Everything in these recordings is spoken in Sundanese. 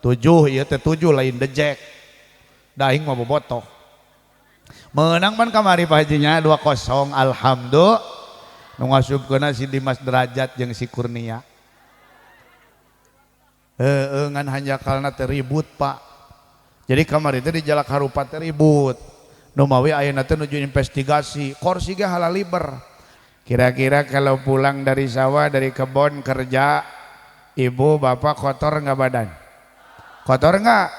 7 ieu teh 7 lain dejek. Da aing mah bobotoh. Menang pan kamari Pak Hajinya 2-0 alhamdulillah. Nu ngasupkeunna si Dimas Derajat jeung si Kurnia. Heeh ngan hanjakalna teh ribut Pak. Jadi kamari teh di Jalak Harupat teh ribut. Nu mawi ayeuna teh nuju investigasi, kursi ge halaliber. Kira-kira kalau pulang dari sawah, dari kebun kerja, ibu bapak kotor nggak badan? Kotor nggak?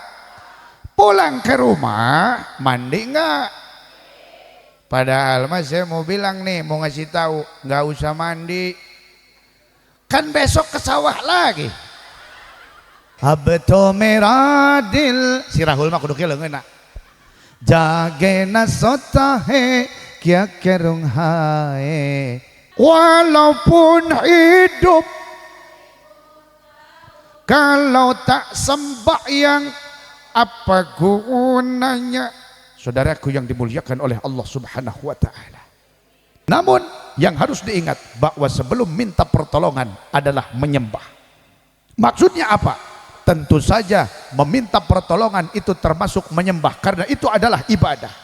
Pulang ke rumah mandi nggak? Padahal mas saya mau bilang nih, mau ngasih tahu, nggak usah mandi, kan besok ke sawah lagi. Abto mera dil, si Rahul mah kudu kieu leungeunna. Jage na sota he kya kerung hae, walaupun hidup kalau tak sembahyang apa gunanya. Saudaraku yang dimuliakan oleh Allah Subhanahu wa taala. Namun yang harus diingat bahwa sebelum minta pertolongan adalah menyembah. Maksudnya apa? Tentu saja meminta pertolongan itu termasuk menyembah karena itu adalah ibadah.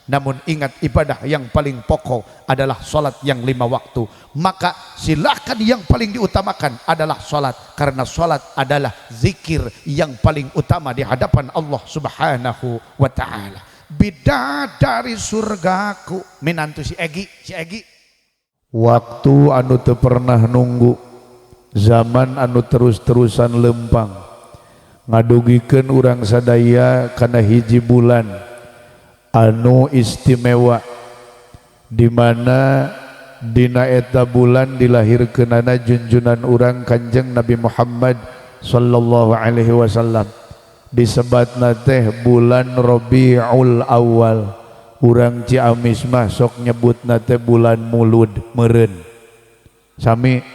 Namun ingat, ibadah yang paling pokok adalah sholat yang 5 waktu. Maka silahkan yang paling diutamakan adalah sholat, karena sholat adalah zikir yang paling utama di hadapan Allah Subhanahu wa taala. Bidadari surgaku, minantu si Egi, si Egi. Waktu anu teu pernah nunggu, zaman anu terus-terusan lempang, ngadugikeun urang sadaya kana hiji bulan anu istimewa, di mana dina eta bulan dilahirkeunana junjunan urang Kanjeng Nabi Muhammad sallallahu alaihi wasallam. Disebatna teh bulan Rabiul Awal. Urang Ciamis mah sok nyebutna teh bulan Mulud meureun. Sami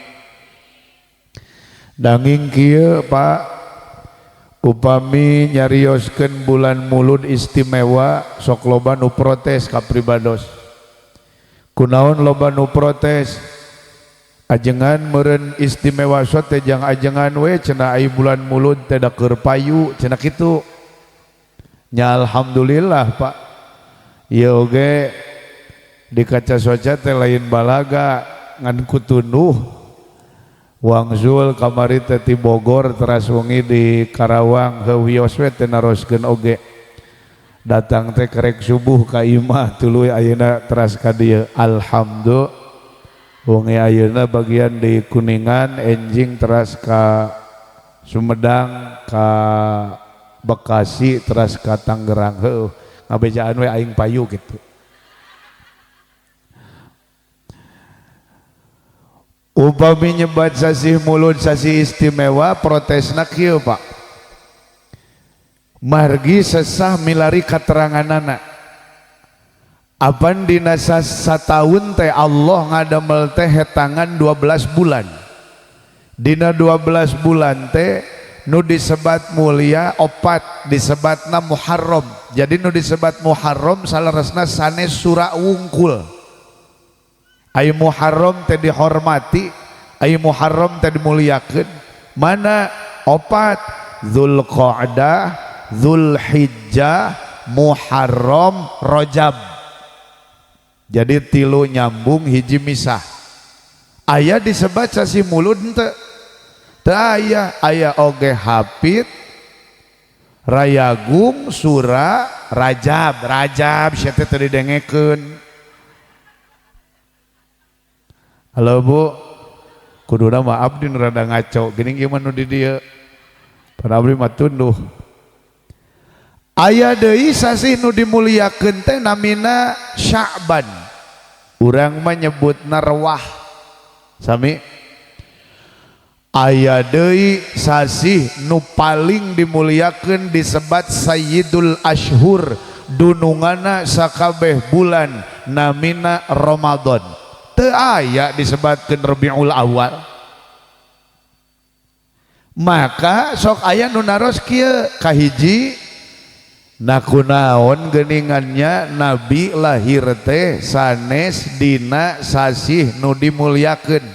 danging kieu Pak, upami nyarioskeun bulan Mulud istimewa sok loba nu protes ka pribados. Kunaon loba nu protes? Ajengan meureun istimewa sok teh jang ajengan we cenah ai bulan Mulud teh da keur payu cenah kitu. Nya alhamdulillah Pak. Ieu oge di kaca soca teh lain balaga ngan kutunduh. Wangsul kamari teh ti Bogor teras wengi di Karawang heuh wios we teh naroskeun oge. Datang teh kerek subuh ka imah tuluy ayeuna teras ka dieu. Alhamdulillah. Wengi ayeuna bagian di Kuningan enjing teras ka Sumedang ka Bekasi teras ka Tangerang heuh ngabejaan we aing payu gitu. Upami nyebat sasih Mulud sasih istimewa protesna kieu Pak. Margi sesah milari kateranganana. Apan dina sataun teh Allah ngadamel teh hetangan 12 bulan. Dina 12 bulan teh nu disebat mulia opat, disebatna Muharram. Jadi nu disebat Muharram saleresna sanes sura wungkul. Ai Muharram teh dihormati, ai Muharram teh dimuliakeun. Mana opat? Dzulqa'dah, Dzulhijjah, Muharram, Rajab. Jadi tilu nyambung hiji misah. Aya disebat sasi Mulud henteu? Teu aya, aya oge Hafid, Rayagung, Sura, Rajab. Rajab sia teh teu didengekeun. Halo Bu, kuduna mah abdi nu rada ngaco, geuning ieu mah nu di dieu. Padahal abdi mah tunduh. Aya deui sasih nu dimuliakeun teh namina Sya'ban. Urang mah nyebutna rewah. Sami. Aya deui sasih nu paling dimuliakeun disebat Sayyidul Ashhur, dunungana sakabeh bulan namina Ramadan. Teu aya disebatkeun Rabiul Awal. Maka sok aya nu naros kieu kahiji, nah kunaon geuningannya Nabi lahir teh sanes dina sasih nu dimuliakeun,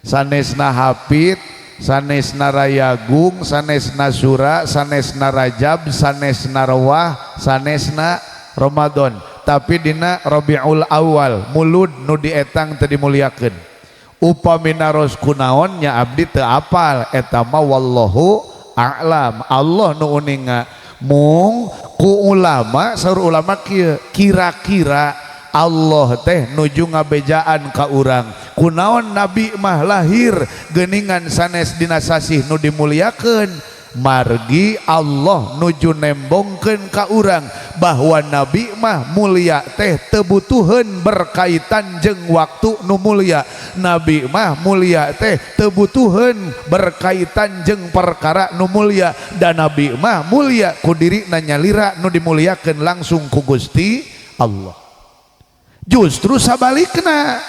sanesna Hafid, sanesna Rayagung, sanesna Sura, sanesna Rajab, sanesna Rawah, sanesna Ramadan. Tapi dina Rabiul Awal mulud nu dietang teu dimuliakeun. Upami naros kunaon nya abdi teu apal eta mah wallahu a'lam. Allah nu uninga. Mung ku ulama saur ulama kieu kira-kira Allah teh nuju ngabejaan ka urang. Kunaon nabi mah lahir geuningan sanes dina sasih nu dimuliakeun. Margi Allah nuju nembongkeun ka urang bahwa nabi mah mulia teh teu butuheun berkaitan jeung waktu nu mulia. Nabi mah mulia teh teu butuheun berkaitan jeung perkara nu mulia, dan nabi mah mulia ku dirina nyalira nu dimuliakeun langsung ku Gusti Allah. Justru sabalikna.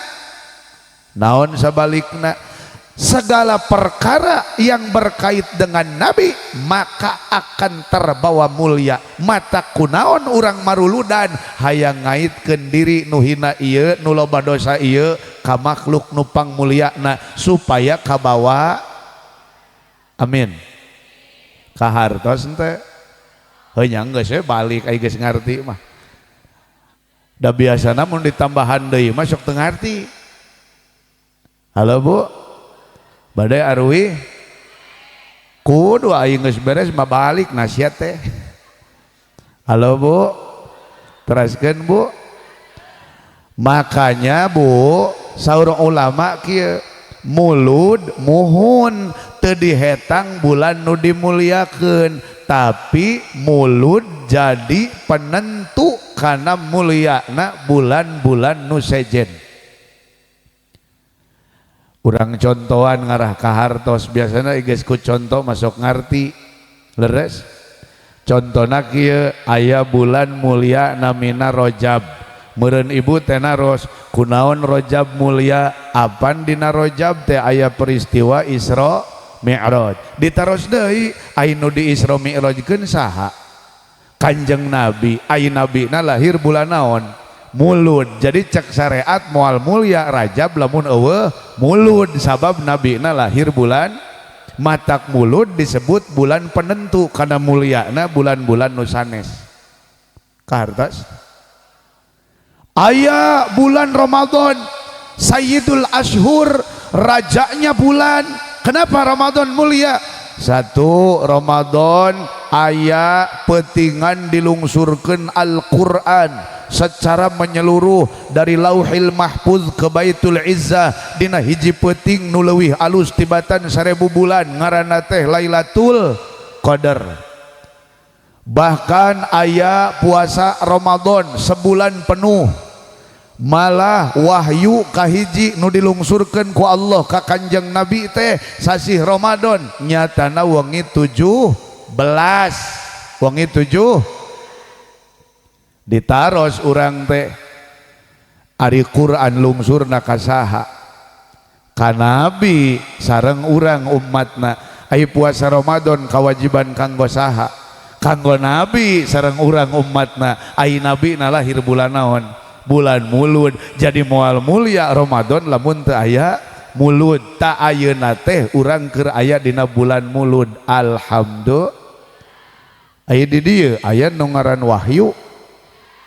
Naon sabalikna? Segala perkara yang berkait dengan nabi maka akan terbawa mulia. Mata kunaon urang maruludan hayang ngaitkeun diri nu hina ieu nu loba dosa ieu ka makhluk nu pangmuliana supaya kabawa. Amin. Kahartos henteu? Heuh nya geus we balik ai geus ngarti mah. Da biasana mun ditambahan deui mah sok teu ngarti. Halo Bu. Badai arwi kudu aing geus beres mah balik nasihat teh. Halo Bu, teraskeun Bu. Makanya Bu, saur ulama kieu mulud muhun teu dihetang bulan nu dimuliakeun, tapi mulud jadi penentu kana muliana bulan-bulan nu sejen. Urang contohan ngarah ka hartos biasana geus ku contoh masuk ngarti leres. Contona kieu aya bulan mulia namina Rajab. Meureun ibu teh naros kunaon Rajab mulia, apan dina Rajab teh aya peristiwa Isra Mi'raj. Ditaros deui ai nu di Isra Mi'rajkeun saha? Kanjeng Nabi. Ai nabina lahir bulan naon? Mulud. Jadi cek syariat moal mulia Rajab lamun eueuh mulud, sabab nabina lahir bulan matak mulud disebut bulan penentu karena muliana bulan-bulan nu sanes. Kahartos aya bulan Ramadan, Sayyidul Ashur, rajanya bulan. Kenapa Ramadan mulia? Satu, Ramadan aya petingan dilungsurkeun Al-Qur'an secara menyeluruh dari Lauhil Mahfuz ke Baitul Izzah dina hiji peuting nu leuwih alus tibatan 1000 bulan ngaranna teh Lailatul Qadar. Bahkan aya puasa Ramadan sebulan penuh, malah wahyu kahiji nu dilungsurkeun ku Allah ka Kanjeng Nabi teh sasih Ramadan nyatana wengi 17, wengi 7 ditaros urang teh ari Quran lungsurna ka saha? Ka nabi sareng urang umatna. Ai puasa Ramadan kawajiban kanggo saha? Kanggo nabi sareng urang umatna. Ai nabi na lahir bulan naon? Bulan Mulud. Jadi moal mulia Ramadan lamun teu aya mulud. Ta ayeuna teh urang keur aya dina bulan Mulud. Alhamdulillah. Aya di dieu aya nu ngaran Wahyu.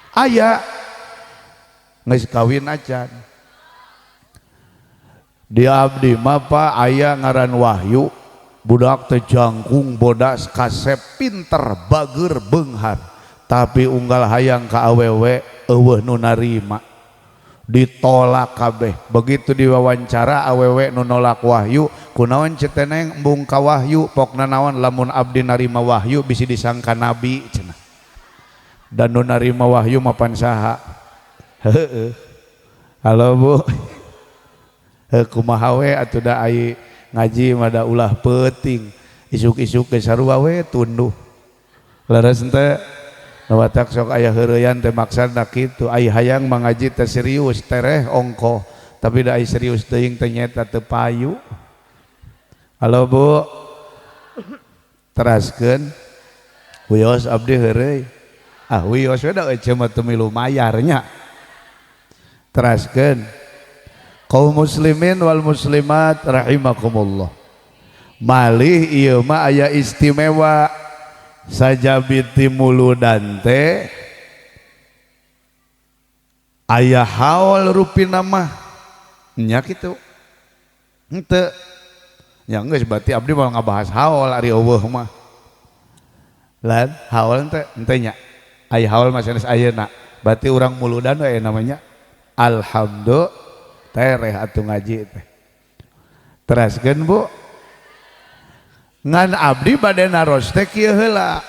Aya geus kawin acan. Di abdi mah Pak aya ngaran Wahyu, budak teh jangkung bodas kasep pinter bager beunghar, tapi unggal hayang ka awewe eueuh nu narima, ditolak kabeh. Begitu diwawancara awewe nu nolak Wahyu, kunaon ceteneng embung ka Wahyu, pokna naon lamun abdi narima Wahyu bisi disangka nabi cenah. Dan nu narima wahyu mapan saha? Heueuh. Halo Bu. Heuh kumaha we atuh da ai ngaji mah da ulah peuting. Isuk-isuk ge sarua we tunduh. Leres henteu? Nu batak sok aya heureuyan teh maksadna kitu. Ai hayang mangaji teh serius tereh ongkoh, tapi da ai serius teuing teh nyaeta teu payu. Halo Bu. Teraskeun. Wios abdi heureuy. Ah wios we da ece mah teu milu mayarnya. Teraskeun. Kaum muslimin wal muslimat rahimakumullah. Malih ieu mah aya istimewa sajabiti muludan teh aya haul rupina mah nya kitu. Henteu. Nya geus berarti abdi moal ngabahas haul ari eueuh mah. Lan haul teh henteu nya. Aya haul mah sanes ayeuna. Berarti urang muludan we namanya. Alhamdulillah tereh atuh ngaji teh. Teraskeun Bu. Ngan abdi bade naros teh kieu heula.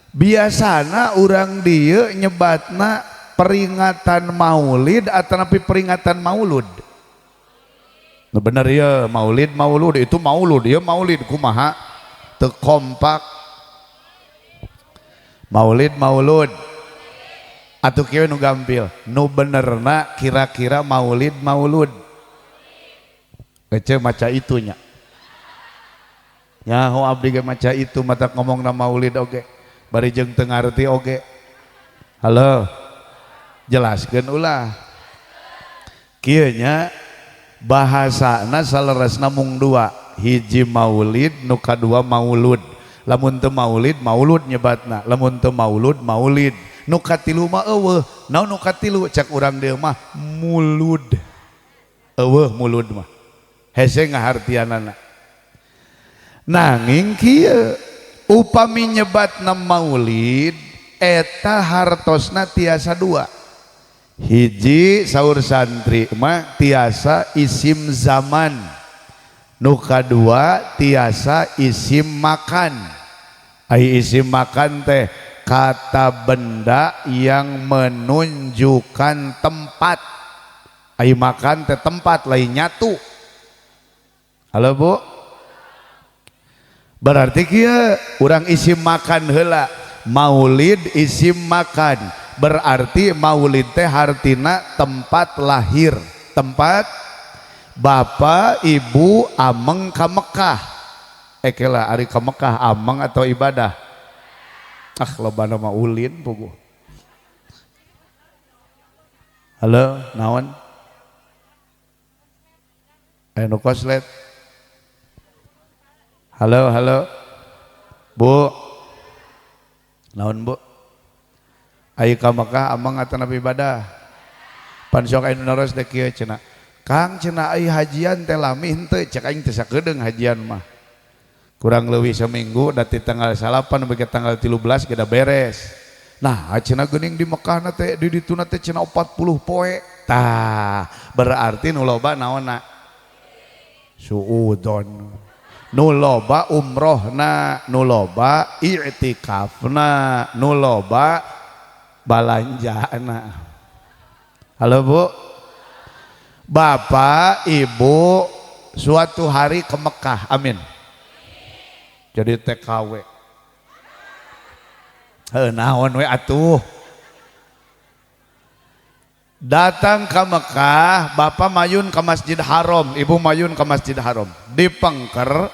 Biasana urang dieu nyebatna peringatan maulid atanapi peringatan maulud. Nah bener ya maulid maulud itu maulud ya maulid kumaha teu kompak. Maulid maulud atuh kieu nu gampil nu benerna kira-kira maulid maulud. Ece maca itunya. Nyaho abdi ge maca itu mata ngomongna maulid oge bari jeung teu ngarti oge. Halo. Jelaskeun ulah. Kieu nya bahasana saleresna mung dua, hiji maulid nu kadua maulud. Lamun teu maulid maulud nyebatna, lamun teu maulud maulid. Nu katilu mah eueuh, naon nu katilu cak urang dieu mah mulud. Eueuh mulud mah. Hese ngahartianana. Nanging kieu upami nyebatna maulid eta hartosna tiasa dua. Hiji saur santri mah tiasa isim zaman, nu kadua tiasa isim makan. Ai isim makan teh kata benda yang menunjukkan tempat. Ai makan teh tempat lain nyatu. Halo Bu. Berarti kieu urang isim makan heula. Maulid isim makan. Berarti maulid teh hartina tempat lahir, tempat bapak ibu ameng ka Mekah. Kela ari ka Mekah ameng atau ibadah? Ah lobana mah ulin puguh. Halo, naon? Aya nu koslet. Halo, halo. Bu. Naon Bu? Ayo ka Mekah ameng atanapi ibadah? Pan sok aya nu naros teh kieu cenah. Kang cenah ai hajian teh lami henteu, cek aing teh sakedeung hajian mah. Kurang leuwih seminggu dati tanggal 9 sampai ke tanggal 13 geus beres. Nah, cenah geuning di Mekah na teh di dituna teh cenah 40 poe. Tah, berarti nu loba naonna? Suudon. Nu loba umrohna, nu loba i'tikafna, nu loba balanjana. Halo Bu. Bapak, Ibu suatu hari ke Mekah, amin. Jadi TKW. Heuh naon we atuh. Datang ke Mekah, bapak mayun ke Masjid Haram, ibu mayun ke Masjid Haram. Dipengker,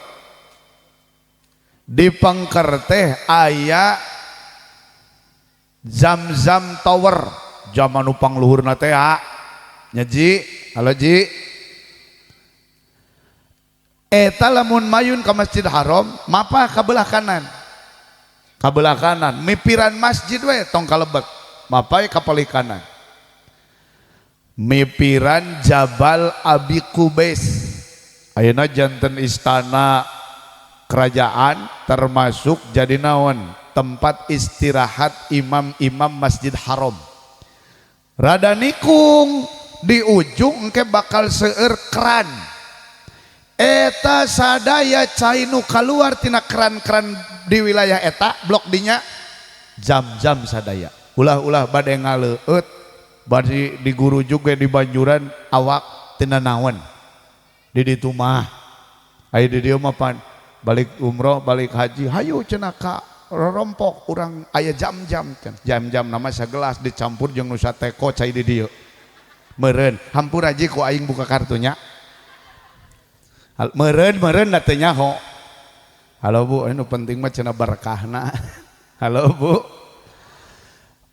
dipengker teh aya Zam-Zam Tower, zaman upang luhurna teh ha. Nya ji, halo ji. Eta lamun mayun ke Masjid Haram, mapah ka belah kanan. Ka belah kanan, mipiran masjid we tong kalebet. Mapah ka palih kanan. Mipiran Jabal Abi Qubais. Ayeuna janten istana kerajaan termasuk jadi naon? Tempat istirahat imam-imam Masjid Haram. Rada nikung di ujung engke bakal seueur keran. Eta sadaya cai nu kaluar tina keran-keran di wilayah eta blok dinya jam-jam sadaya. Ulah-ulah bade ngaleueut bade di guru juga di banjuran awak tina naon. Di ditu mah aya di dieu mah pan balik umroh balik haji hayu cenah ka rompok urang aya jam-jam jam-jam nama sagelas dicampur jeung nu sateko cai di dieu. Meureun hampura haji ku aing buka kartunya. Meureun da teu nyaho. Halo Bu, anu penting mah cenah berkahna. Halo Bu.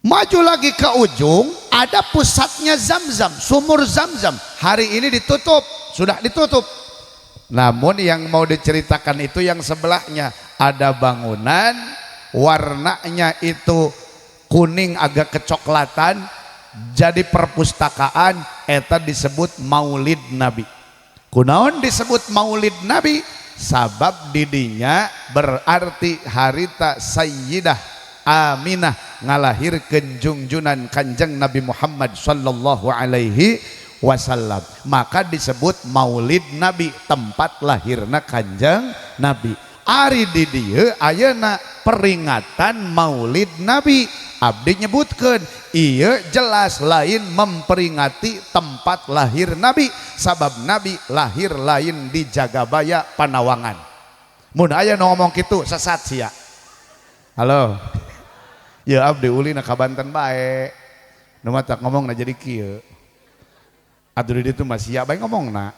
Maju lagi ke ujung ada pusatnya Zam-Zam, sumur Zam-Zam. Hari ini ditutup, sudah ditutup. Namun yang mau diceritakan itu yang sebelahnya ada bangunan warnanya itu kuning agak kecoklatan, jadi perpustakaan, eta disebut Maulid Nabi. Kunaon disebut Maulid Nabi? Sabab didinya berarti harita Sayyidah Aminah ngalahirkeun jungjunan Kanjeng Nabi Muhammad sallallahu alaihi wasallam, maka disebut Maulid Nabi, tempat lahirna Kanjeng Nabi. Ari di dieu ayeuna peringatan Maulid Nabi, abdi nyebutkeun ieu jelas lain memperingati tempat lahir Nabi, sabab Nabi lahir lain di Jagabaya Panawangan. Mun aya nu ngomong kitu sesat sia. Halo. Ya abdi ulina ka Banten bae. Nu matak ngomongna jadi kieu. Atuh di ditu mah sia bae ngomongna.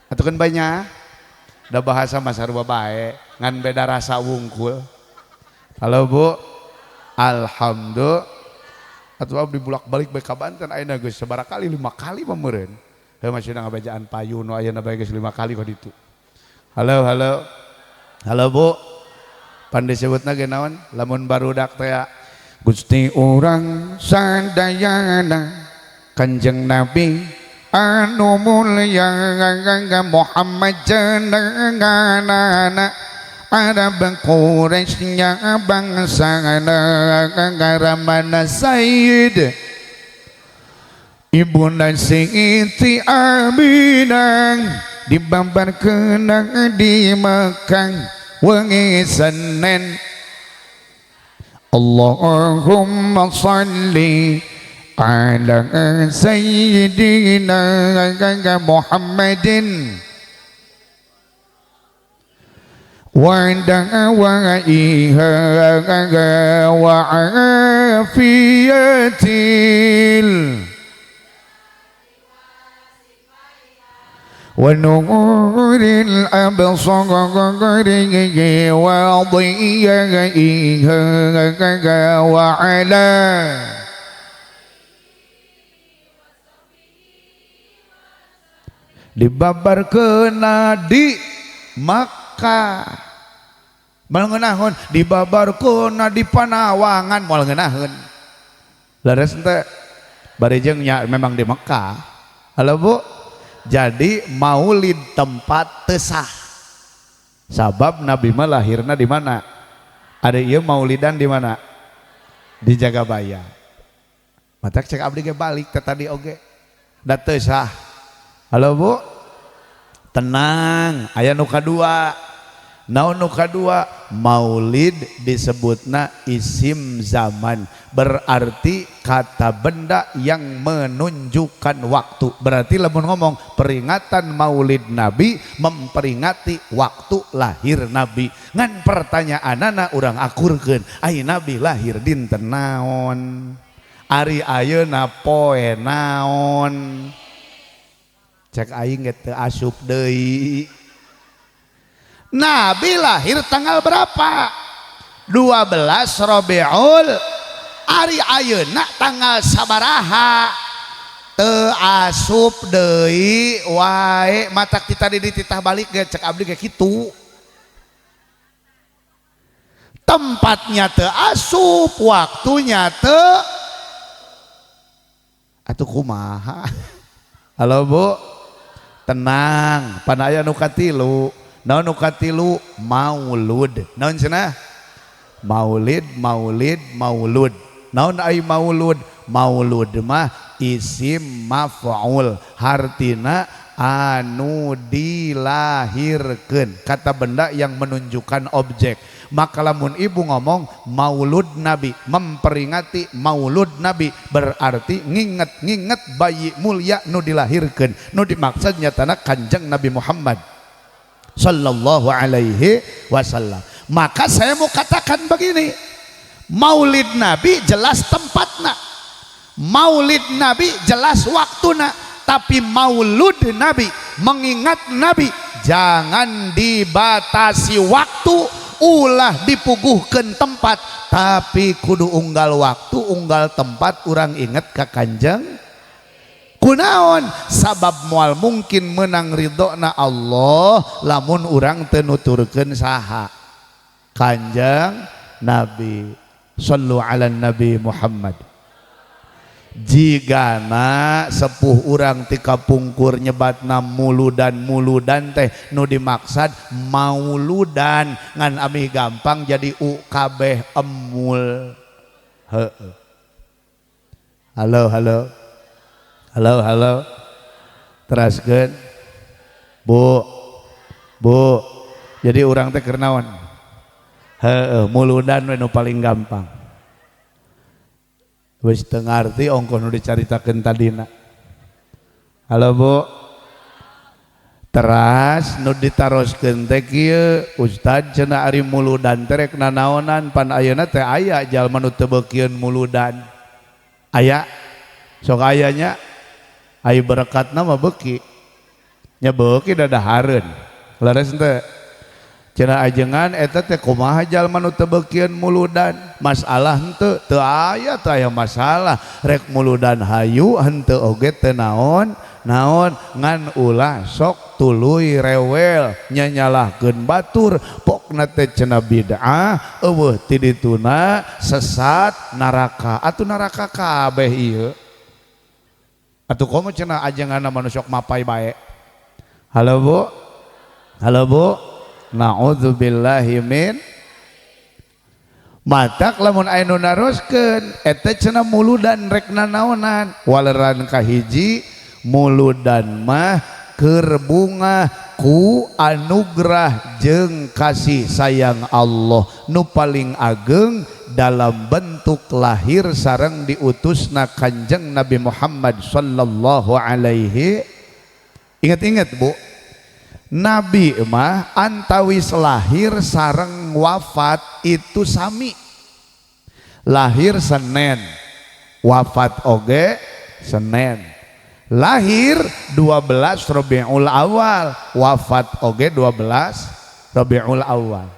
Atuh kan banyak. Da bahasa mah sarua bae, ngan beda rasa wungkul. Halo Bu. Alhamdulillah. Atuh abdi bolak-balik bae ka Banten ayeuna geus sabaraha kali, 5 kali mah meureun. Heuh masih ngabejaan payun nu ayeuna bae geus 5 kali ka ditu. Halo halo. Halo Bu. Pan disebutna ge naon? Lamun barudak teh Gusti urang sadayana Kanjeng Nabi anu mulya Muhammad jenenganana Arab Quraisynya bangsa Ramana Sayyid Ibunda Siti Aminah dibabarkeun di Mekah wengi Senin. Allahumma salli ala sayyidina Muhammadin wa da'waiha wa afiyatil wa nuril absari wa dhiyaiha wa ala dibabarkeuna di Makkah moal ngeunaheun, dibabarkeuna di Panawangan moal ngeunaheun. Leres teh bari jeung nya memang di Mekah. Halo Bu. Jadi maulid tempat teu sah. Sabab Nabi mah lahirna di mana? Ada ieu maulidan di mana? Di Jagabaya. Matak cek abdi ge balik teh tadi oge. Da teu sah. Halo Bu. Tenang, aya nu kadua. Naon nu kadua? Maulid disebutna isim zaman, berarti kata benda yang menunjukkan waktu. Berarti lamun ngomong peringatan Maulid Nabi memperingati waktu lahir Nabi. Ngan pertanyaanana urang akurkeun, ai Nabi lahir dinten naon? Ari ayeuna poe naon? Cek aing ge teu asup deui. Nabi lahir tanggal berapa? 12 Rabiul. Ari ayeuna tanggal sabaraha? Teu asup deui wae. Matak ti tadi dititah balik ge cek abdi ge kitu. Tempatnya teu asup, waktunya teu atuh kumaha? Halo Bu. Tenang, pan aya nu katilu. Naon nu katilu? Maulud. Naon cenah? Maulid, maulid, maulud. Naon ai maulud? Maulud mah isim maf'ul, hartina anu dilahirkeun, kata benda yang menunjukkan objek. Maka lamun ibu ngomong maulud Nabi, memperingati maulud Nabi, berarti nginget-nginget bayi mulia nu dilahirkeun, nu dimaksud nyatana Kanjeng Nabi Muhammad sallallahu alaihi wasallam. Maka saya mau katakan begini, maulid Nabi jelas tempatna, maulid Nabi jelas waktuna, tapi maulud Nabi, mengingat Nabi, jangan dibatasi waktu, ulah dipuguhkeun tempat, tapi kudu unggal waktu unggal tempat urang inget ka Kanjeng. Kunaon sabab moal mungkin menang ridhona Allah lamun urang teu nuturkeun saha Kanjeng Nabi. Sallu ala Nabi Muhammad. Jigana sepuh urang ti kapungkur nyebatna muludan muludan teh nu dimaksad mauludan ngan amih gampang jadi UKB emul. Heeh. Halo halo. Halo halo. Teraskeun. Bu. Bu. Jadi urang teh keur naon? Heeh, muludan we nu paling gampang. Wis teu ngarti ongkoh nu dicaritakeun tadina. Halo Bu. Teras nu ditaroskeun teh kieu, ustad cenah ari muludan teh rek nanaonan pan ayeuna teh aya jalma nu teu beukieun muludan. Aya sok ayanya ai berekatna mah beuki. Nya beuki dadahareun. Leres henteu? Cenah ajengan eta teh kumaha jalma nu teu beukieun muludan? Masalah henteu, teu aya teu aya masalah. Rek muludan hayu henteu oge teu naon naon ngan ulah sok tuluy rewel nyanyalahkeun batur pokna teh cenah bid'ah eueuh ti dituna sesat neraka atuh neraka kabeh ieu. Atuh komo cenah ajenganna mah nu sok mapai bae. Halo Bu. Halo Bu. Na'udzubillahi min matak lamun aya nu naroskeun eta cenah muludan rek nanaonan waleran kahiji muludan mah keur bungah ku anugerah jeung kasih sayang Allah nu paling ageng dalam bentuk lahir sareng diutusna Kanjeng Nabi Muhammad sallallahu alaihi. Ingat-ingat Bu, Nabi mah antawis lahir sareng wafat itu sami. Lahir Senin, wafat oge Senin. Lahir 12 Rabiul Awal, wafat oge 12 Rabiul Awal.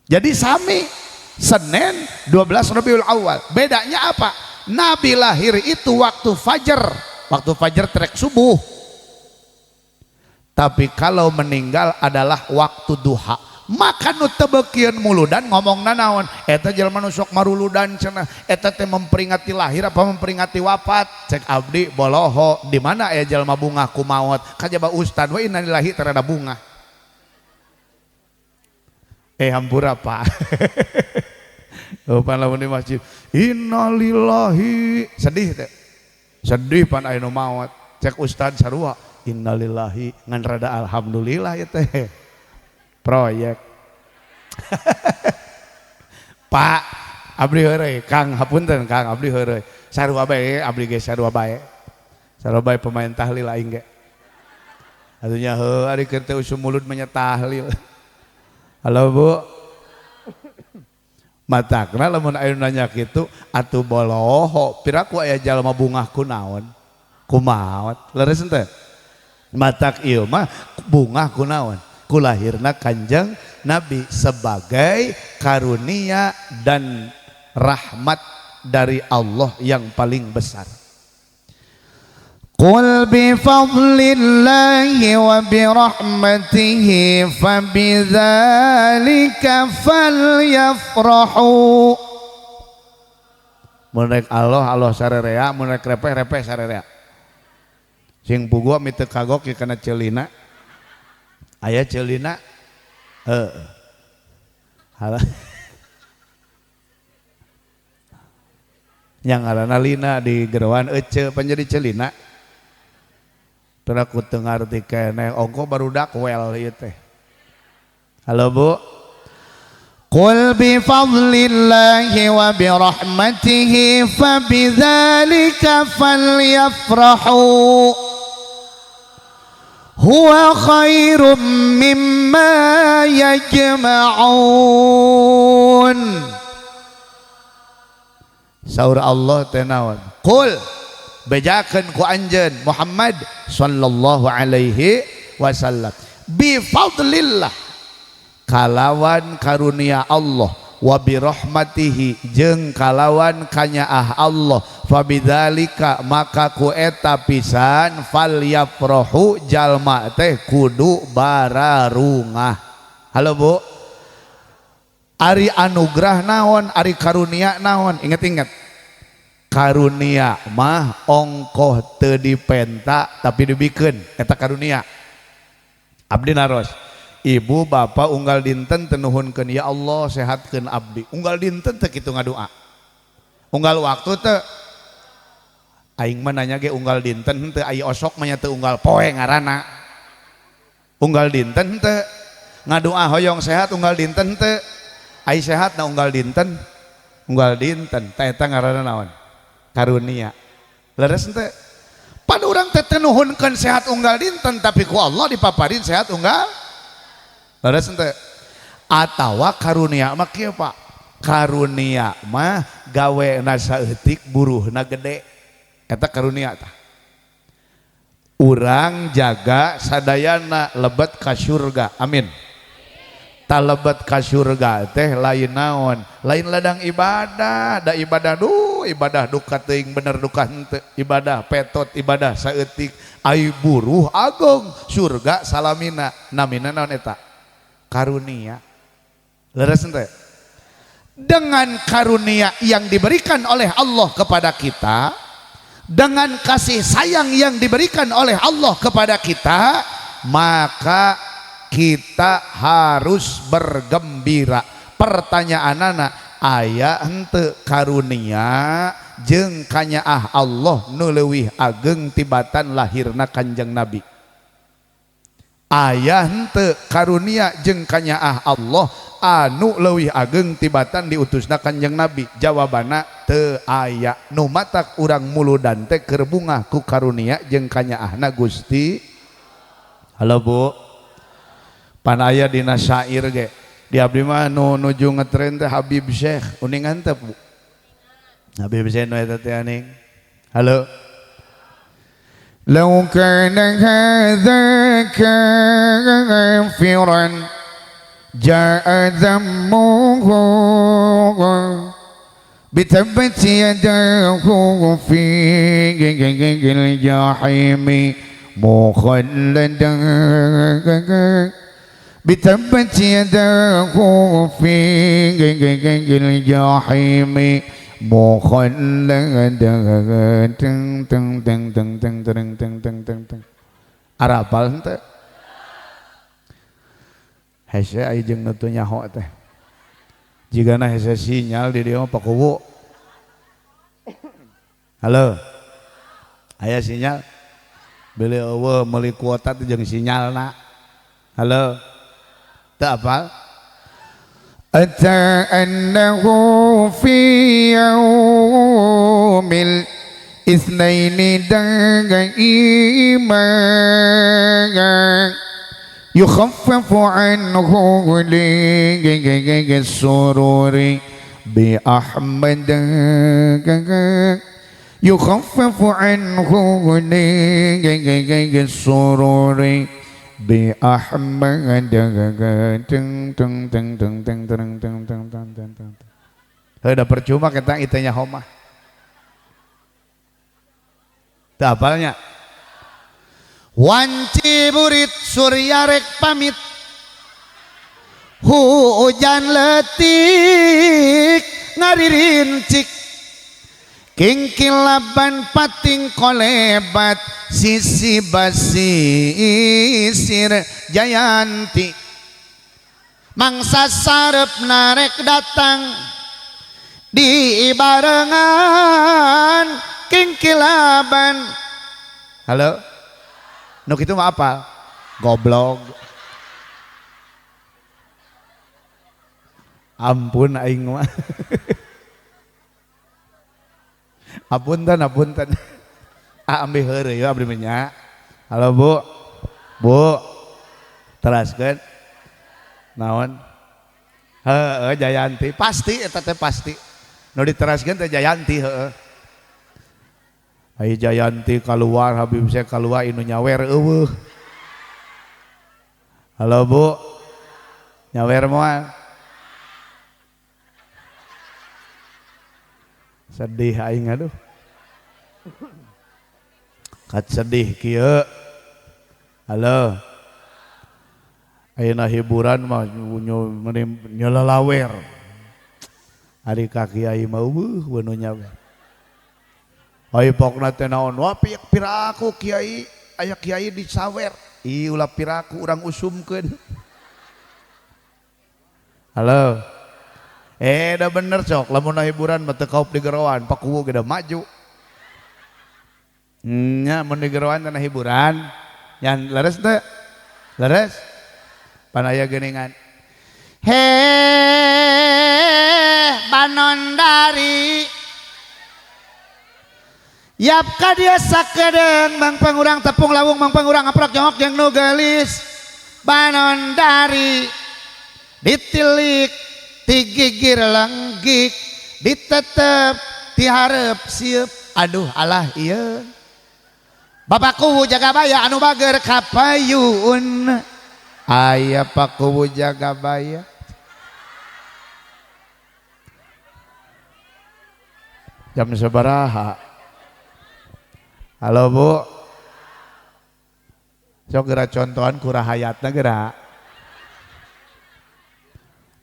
Jadi sami Senin 12 Rabiul Awal. Bedanya apa? Nabi lahir itu waktu fajar trek subuh. Tapi kalau meninggal adalah waktu duha. Maka nu teu beukieun muludan ngomongna naon? Eta jelema nu sok maruludan cenah. Eta teh memperingati lahir apa memperingati wafat? Cek abdi boloho, di mana aya jelema bungah ku maot? Kajaba ustad we innalillahi terada bungah. Hampura Pak. Oh, pan lamun di masjid innalillahi sedih teh. Sedih pan aya nu maot. Cek ustad sarua innalillahi ngan rada alhamdulillah ya teh. Proyek. Pak abdi heureuy Kang hapunten Kang abdi heureuy. Sarua bae abdi ge sarua bae. Sarua bae pemain tahlil aing ge. Atunya heuh ari keur teh usum mulut mah nya tahlil. Halo Bu. Matakna lamun aya nanya kitu atuh boloho piraku aya jalma bungah ku naon? Ku maot. Leres henteu? Matak ieu mah bungah ku naon? Ku lahirna Kanjeng Nabi sebagai karunia dan rahmat dari Allah yang paling besar. Qul bi fadlillahi wa bi rahmatihi fabidzalika falyafrahu. Mun rek Allah Allah sarerea, mun rek repeh repeh sarerea. Sing puguh mi teu kagok ieu kana ceulina. Aya ceulina heuh. Halah. Yang ngaranna lina di geroan ece pan jadi ceulina. Teu aku teu ngarti keneh ongko barudak wel ieu teh. Halo Bu. Qul bi fadlillahi wa bi rahmatihi fabidzalika falyafrahu huwa khairum mimma yajma'un. Saur Allah teh naon? Qul bejakeun ku anjeun Muhammad sallallahu alaihi wasallam bi fadlillah kalawan karunia Allah Wa bi rahmatihi jeung kalawan kanyaah Allah fabidzalika maka ku eta pisan falyafrahu jalma teh kudu bararungah. Halo Bu, ari anugerah naon, ari karunia naon? Ingat-ingat, karunia mah ongkoh teu dipenta tapi dibikeun, eta karunia. Abdi naros, ibu bapak unggal dinten teu nuhunkeun ya Allah sehatkeun abdi, unggal dinten teu kitu ngadoa, unggal waktu teu. Aing mah nanya ge unggal dinten henteu, ai osok mah nya teu unggal poe ngaranna. Unggal dinten henteu ngadoa hoyong sehat, unggal dinten henteu, ai sehat na unggal dinten, unggal dinten ta eta ngaranna naon? Karunia. Leres henteu? Pan urang teh teu nuhunkeun sehat unggal dinten tapi ku Allah dipaparin sehat unggal. Leres henteu? Atawa karunia mah kieu Pak, karunia mah gawena saeutik buruhna gede, eta karunia tah. Urang jaga sadayana lebet ka surga, amin. Talebet ka surga teh lain naon, lain ladang ibadah, da ibadah duh ibadah duka teuing bener duka henteu, ibadah petot, ibadah saeutik, ai buruh agung surga salamina, namina naon eta? Karunia. Leres henteu? Dengan karunia yang diberikan oleh Allah kepada kita, dengan kasih sayang yang diberikan oleh Allah kepada kita, maka kita harus bergembira. Pertanyaan anak, aya henteu karunia jeung kanyaah Allah nu leuwih ageng tibatan lahirna Kanjeng Nabi? Aya henteu karunia jeung kanyaah Allah anu leuwih ageng tibatan diutusna Kanjeng Nabi? Jawabanna teu aya. Nu matak urang muludan teh keur bungah ku karunia jeung kanyaahna Gusti. Halo Bu, pan aya dina syair ge di abdi mah nu nuju ngetren teh Habib Syekh, uningan teh Bu? Habib Syekh nu eta teh aning. Halo. Lau kana hadza kafiran jaa dhammuhu bitabbat yadahu fi jahimi mukhalladan bitabbat yadahu fi jahimi mukhalladan teng teng teng teng teng teng teng teng teng teng. Arapal henteu? Hese ai jeung nu teu nyaho teh. Jigana hese sinyal di dieu mah pakuwu. Halo. Aya sinyal? Beli eueuh meuli kuota teh jeung sinyalna. Halo. Teu apal? Ata annahu fi yaumil itsnaini daiman yukhaffafu anhu lis-sururi bi Ahmad yukhaffafu anhu lis-sururi bi Ahmad teng teng teng teng teng teng teng teng teng teng teng. Heuh, percuma kita itanya homah. Teu apalnya? Wanci burit surya rek pamit, hujan letik ngaririncik, kingkilaban pating kolebat sisi basisir jayanti, mangsa sarep narek datang di barengan kingkilaban. Halo, nu kitu mah apa? Goblok. Ampun aing mah. Apunten, apunten. Ah, ambil heureuy ya abdi mah nya. Halo Bu. Bu. Teraskeun. Naon? Heeh, Jayanti. Pasti eta teh pasti. Nu diteraskeun teh Jayanti heeh. Ai Jayanti keluar, Habib saya keluar inu nyawer eueuh. Halo Bu. Nyawer moal? Sedih aing aduh. Kat sedih kieu. Halo. Ayeuna hiburan mah nyelelawer. Ari ka kiai mah eueuh nu nyawer. Ai pokna teh naon? Wah piraku kiai, aya kiai disawer. Ih ulah piraku urang usumkeun. Halo. Dah bener sok lamun hiburan mah teu kaup di geroan, pakuwu ge da maju. Nya mun di geroan teh hiburan. Nyan leres teu? Leres? Pan aya geuningan. Heh banondari Yap ka dia sakedeung mang pangurang tepung lawung mang pangurang aprok jongok jeung nu geulis banondari ditilik tigigir lenggik ditetep tiharep sieup aduh alah ieu Bapakku Jagabaya anu bager kapayun aya Pakuwu Jagabaya jam sabaraha. Halo Bu, sok geura contohan ku rahayatna geura.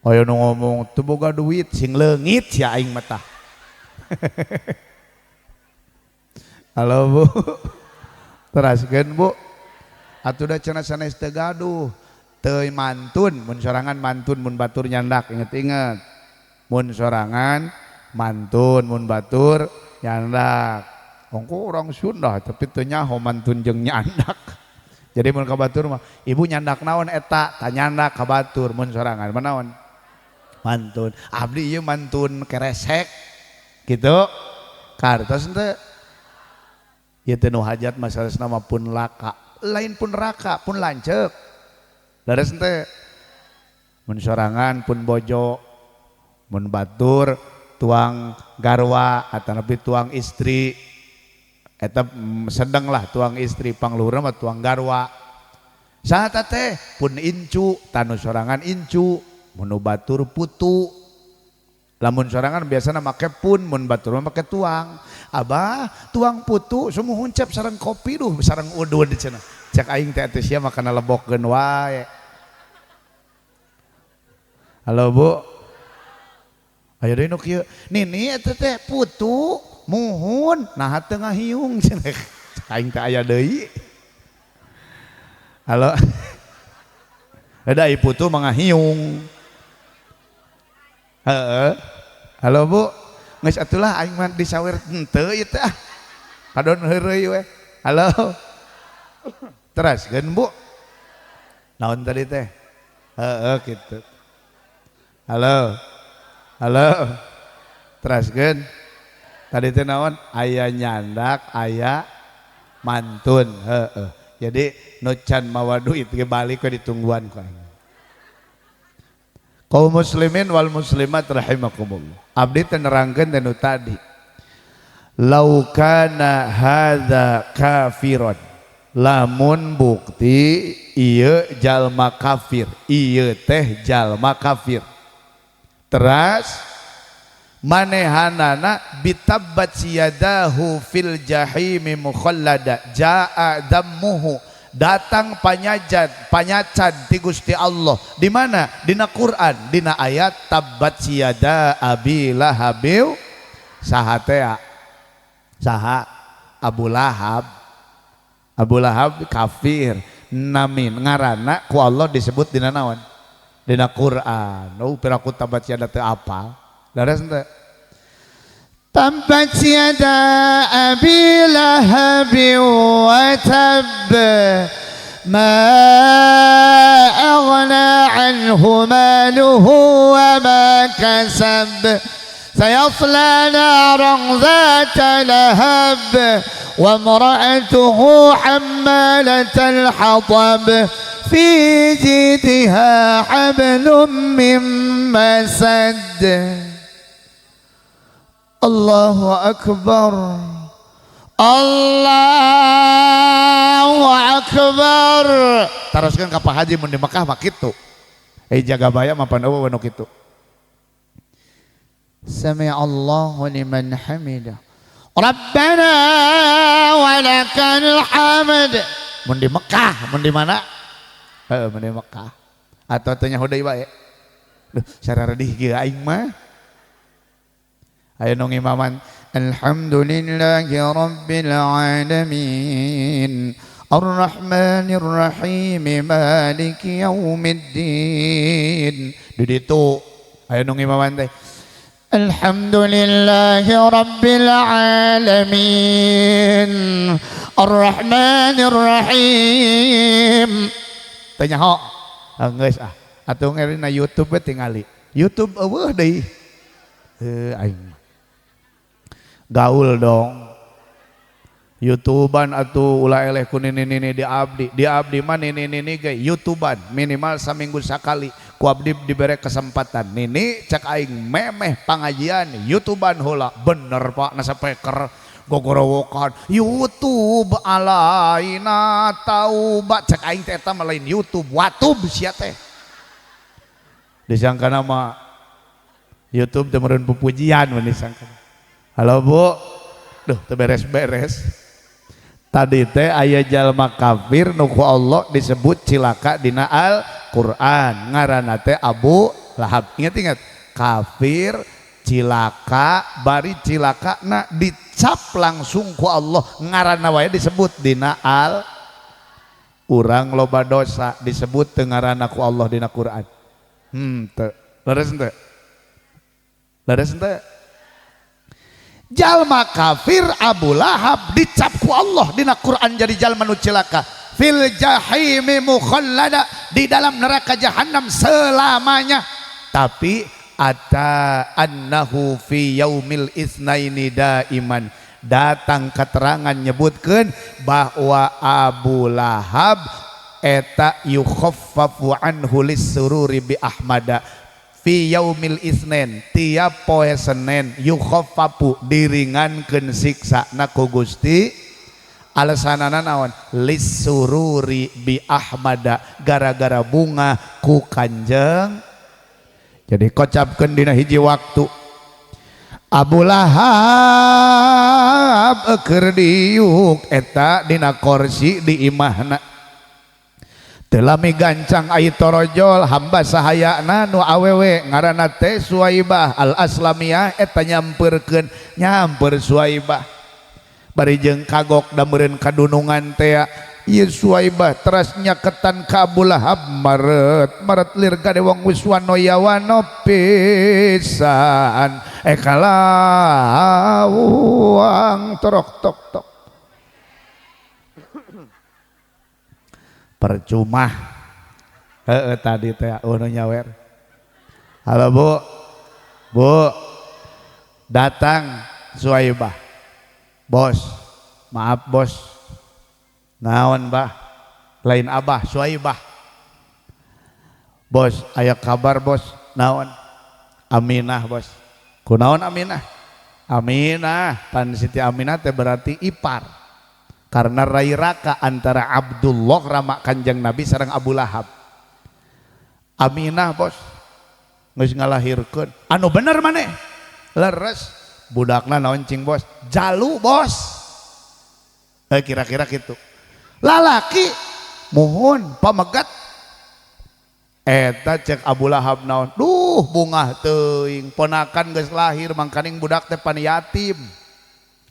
Aya nu ngomong teu boga duit sing leungit sia aing mah tah. Halo Bu, teraskeun Bu. Atuh da cenah sanes teu gaduh, teu mantun, mun sorangan mantun mun batur nyandak, inget-inget. Mun sorangan mantun mun batur nyandak. Ongko orang Sunda tapi teu nyaho mantun jeung nyandak. Jadi mun ka batur mah ibu nyandak naon eta? Ta nyandak ka batur mun sorangan mah naon? Mantun. Abdi ieu mantun keresek gitu. Kartos henteu? Ieu teh nu hajat masalahna mah pun laka. Lain pun raka, pun lanceuk. Leres henteu? Mun sorangan pun bojo, mun batur tuang garwa atanapi tuang istri. Eta sedenglah tuang istri pangluhurna mah tuang garwa. Saha teh pun incu, tanu sorangan incu, mun batur putu. Lamun sorangan biasana make pun, mun batur mah make tuang. Abah tuang putu sumuhun cep sareng kopi duh sareng udud cenah. Cek aing teh atuh sia makana lebokkeun wae. Halo Bu. Aya deui nu kieu. Nini eta teh putu muhun nah teu ngahiung cenah. Aing teh aya deui. Halo. Da ieu putu mah ngahiung. Heeh. Halo Bu. Geus atulah aing mah disawer henteu ieu teh ah. Kadon heureuy we. Halo. Teraskeun Bu. Naon tadi teh? Heeh kitu. Halo. Halo. Teraskeun. Tadi teh naon? Aya nyandak, aya mantun. Heeh. Jadi nu can mawa duit ge balik we ditungguan ku aing. Kaum muslimin wal muslimat rahimakumullah. Abdi teh nerangkeun teh nu tadi. Lau kana hadza kafiron. Lamun bukti ieu jalma kafir, ieu teh jalma kafir. Teras manehanana bitabbat siyadahu fil jahimi mukhallada jaa dammuhu, datang panyacan ti Gusti Allah. Di mana? Dina Quran, dina ayat tabbat siyada abi lahabiu. Saha teh? Saha? Abu Lahab. Abu Lahab kafir. Namin ngaranna ku Allah disebut dina naon? Dina Quran. Oh, piraku tabat yada teu apal. Leres henteu? Tabbat yada abi lahabi wa tab ma aghna anhu maluhu wa ma kasab sayasla naran dhata lahab wa imra'atuhu hammalatal hatab fi jidha hablum min masad. Allahu akbar, Allahu akbar. Taroskeun ka Pak Haji mun di Mekah mah kitu. Jagabaya mah pan eueuh nu kitu. Sami'allahu liman hamidah. Rabbana walakal hamd. Mun di Mekah, mun di mana? Heeh, mun di Mekah. Atau teu nyaho deui bae. Duh, sararedih kieu aing mah. Aya nu ngimaman alhamdulillahi rabbil alamin arrahmanir rahim maliki yaumiddin. Di ditu aya nu ngimaman teh alhamdulillahi rabbil alamin arrahmanir rahim. Teu nyaho geus ah atuh ngerina YouTube we tingali. YouTube eueuh deui. Heuh aing gaul dong. YouTubean atuh ulah eleh ku nini-nini di abdi. Di abdi mah nini-nini ge YouTubean minimal saminggu sakali ku abdi dibere kesempatan. Nini cek aing memeh pangajian YouTubean heula. Bener Pak na speaker gogorowokan YouTube alaina taubat cek aing teh eta mah lain YouTube watub sia teh. Disangkana mah YouTube teh meureun pupujian mun disangkana. Halo Bu. Duh teu beres-beres. Tadi teh aya jalma kafir nu ku Allah disebut cilaka dina Al-Qur'an. Ngaranna teh Abu Lahab. Ingat-ingat, kafir cilaka bari cilakana dicap langsung ku Allah ngaranna wae disebut dina Al. Urang loba dosa disebut teu ngaranna ku Allah dina Qur'an. Teu. Leres henteu? Leres henteu? Jalma kafir Abu Lahab dicap ku Allah dina Quran jadi jalma nu cilaka. Fil jahimi mukhallada, di dalam neraka jahanam selamanya. Tapi ata annahu fi yaumil itsnaini daiman, datang keterangan nyebutkeun bahwa Abu Lahab eta yukhaffafu anhu lis-sururi bi Ahmada. Fi yaumil isnen, tiap poe Senin yukhaffafu diringankeun siksana ku Gusti. Alasanana naon? Lis-sururi bi Ahmada, gara-gara bunga ku Kanjeng. Jadi kocapkeun dina hiji waktu Abu Lahab keur diuk eta dina korsi di imahna. Telami gancang ai torojol hamba sahayana nu awewe ngaranna teh Suwaibah al Aslamiyah eta nyamperkeun nyamper Suwaibah bari jeung kagok da meureun kadunungan teh ieu Suwaibah teras nyaketan ka Abu Lahab maret maret lir gade wong wis wanoya wano pisan ekalawang torok tok tok. Percuma heeh tadi teh nu nyawer. Halo Bu. Bu. Datang Suwaibah. Bos, maaf bos. Naon bah? Lain abah, Suwaibah. Bos, aya kabar bos. Naon? Aminah bos. Kunaon Aminah? Aminah, pan Siti Aminah teh berarti ipar. Karena rai raka antara Abdullah rama Kanjeng Nabi sareng Abu Lahab. Aminah bos geus ngalahirkeun. Anu bener maneh? Leres. Budakna naon cing bos? Jalu bos. Kira-kira gitu. Lalaki mohon pamegat. Eta cek Abu Lahab naon? Duh bungah teuing ponakan geus lahir mangkaning budak teh pan yatim.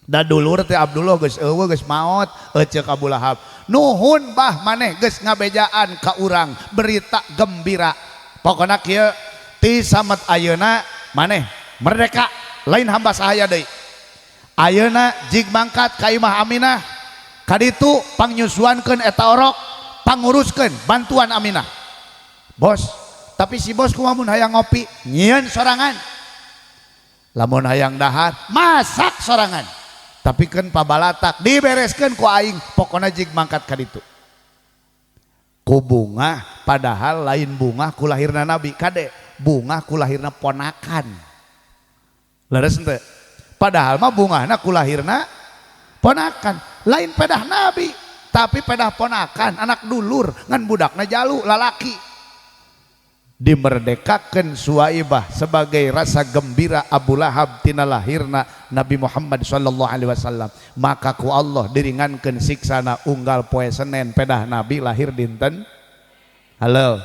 Da dulur teh Abdullah geus eueuh geus maot ceuk Abu Lahab. Nuhun bah maneh geus ngabejaan ka urang berita gembira. Pokona kieu ti samet ayeuna maneh merdeka lain hamba sahaya deui. Ayeuna jig mangkat ka imah Aminah. Kaditu pangnyusuankeun eta orok, panguruskeun bantuan Aminah. Bos, tapi si bos kumaha mun hayang ngopi nyieun sorangan. Lamun hayang dahar masak sorangan. Tapi kan pabalatak dibereskeun ku aing pokona jig mangkat ka ditu. Ku bungah padahal lain bungah ku lahirna Nabi kade, bungah ku lahirna ponakan. Leres henteu? Padahal mah bungahna ku lahirna ponakan, lain pedah Nabi, tapi pedah ponakan, anak dulur ngan budakna jalu lalaki. Dimerdekakan Suwaibah sebagai rasa gembira Abu Lahab tina lahirna Nabi Muhammad sallallahu alaihi wasallam. Maka ku Allah diringankeun siksana unggal poe Senin pedah Nabi lahir dinten. Halo.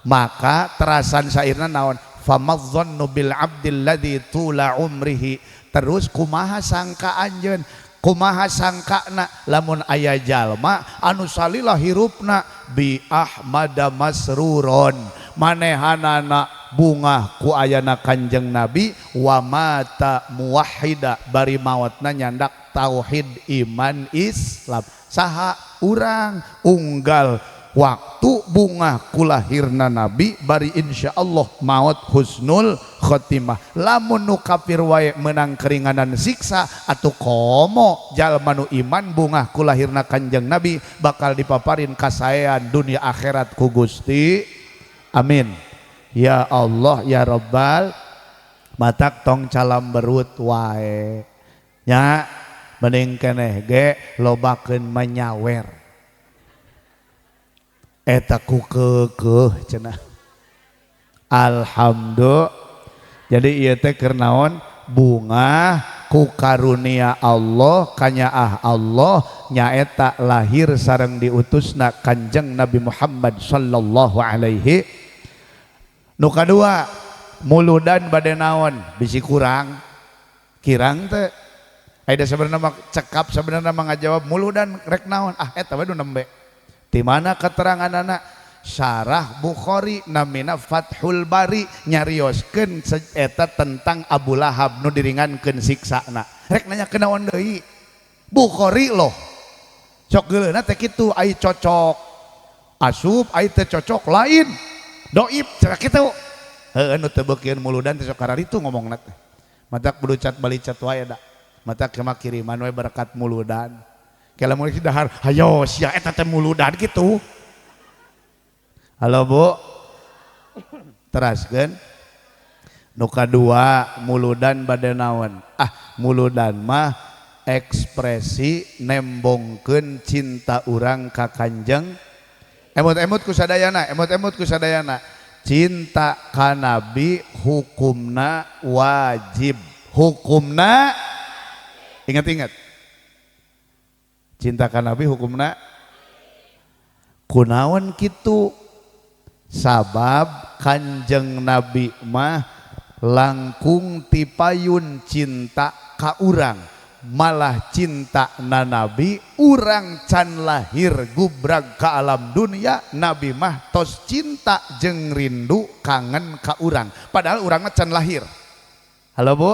Maka terasan syairna naon? Famadzannu bil abdil ladzi tula umrihi. Terus kumaha sangka anjeun? Kumaha sangkana lamun aya jalma anu salila hirupna bi ahmada masruron, manehanana bungah ku ayana Kanjeng Nabi, wa mata muwahhida, bari maotna nyandak tauhid iman Islam. Saha urang unggal waktu bungah ku lahirna Nabi bari insyaallah maot husnul khotimah. Lamun nu kafir wae menang keringanan siksa, atau komo jalma nu iman bungah ku lahirna Kanjeng Nabi bakal dipaparin kasaean dunia akhirat ku Gusti. Amin ya Allah ya Rabbal. Matak tong calam berut wae nya, mending keneh ge lobakeun menyawer eta ku keukeuh cenah. Alhamdulillah. Jadi ieu teh keur naon? Bungah ku karunia Allah, kanyaah Allah nyaeta lahir sareng diutusna Kanjeng Nabi Muhammad sallallahu alaihi. Nu kadua muludan bade naon? Bisi kurang kirang teh. Aida sebenarnya mah cekap, sebenarnya mah ngajawab muludan rek naon? Ah eta we nu nembe. Di mana keterangan anak Syarah Bukhari namina Fathul Bari nyarioskeun eta tentang Abu Lahab nu diringankeun siksana. Rek nanya kenaon deui? Bukhari loh. Sok geuleuna teh kitu, ai cocok asup, ai teu cocok lain. Doib cenah kitu. Heueuh nu teu beukieun muludan teh sok kararitu ngomongna teh. Matak bulucat balicat wae da. Matak kema kiriman we berkat muludan. Kalau mau dahar, hayo sia eta teh muludan kitu. Halo Bu. Teraskeun. Nu kadua muludan bade naon? Ah, muludan mah ekspresi nembongkeun cinta urang ka Kanjeng. Emut-emut ku sadayana, emut-emut ku sadayana. Cinta ka Nabi hukumna wajib. Hukumna ingat-ingat. Cinta ka Nabi hukumna kunaon kitu? Sabab Kanjeng Nabi mah langkung tipayun cinta ka urang, malah cinta na Nabi urang can lahir gubrag ka alam dunia, Nabi mah tos cinta jeung rindu kangen ka urang, padahal urang mah can lahir. Halo Bu.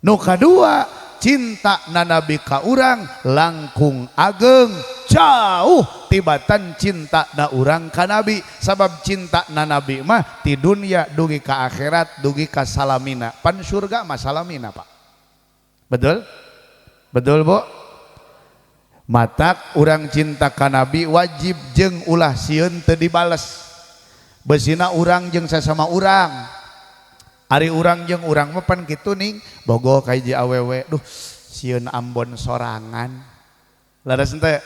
Nu kadua cinta na Nabi ka urang langkung ageng jauh tibatan cinta na urang ka Nabi, sabab cinta na Nabi mah ti dunia dugi ka akhirat dugi ka salamina, pan surga mah salamina Pak. Betul? Betul Bu? Matak urang cinta ka Nabi wajib jeung ulah sieun teu dibales. Besina urang jeung sasama urang. Ari urang jeung urang mah pan kitu ning bogoh ka hiji awewe, duh sieun ambon sorangan. Leres henteu?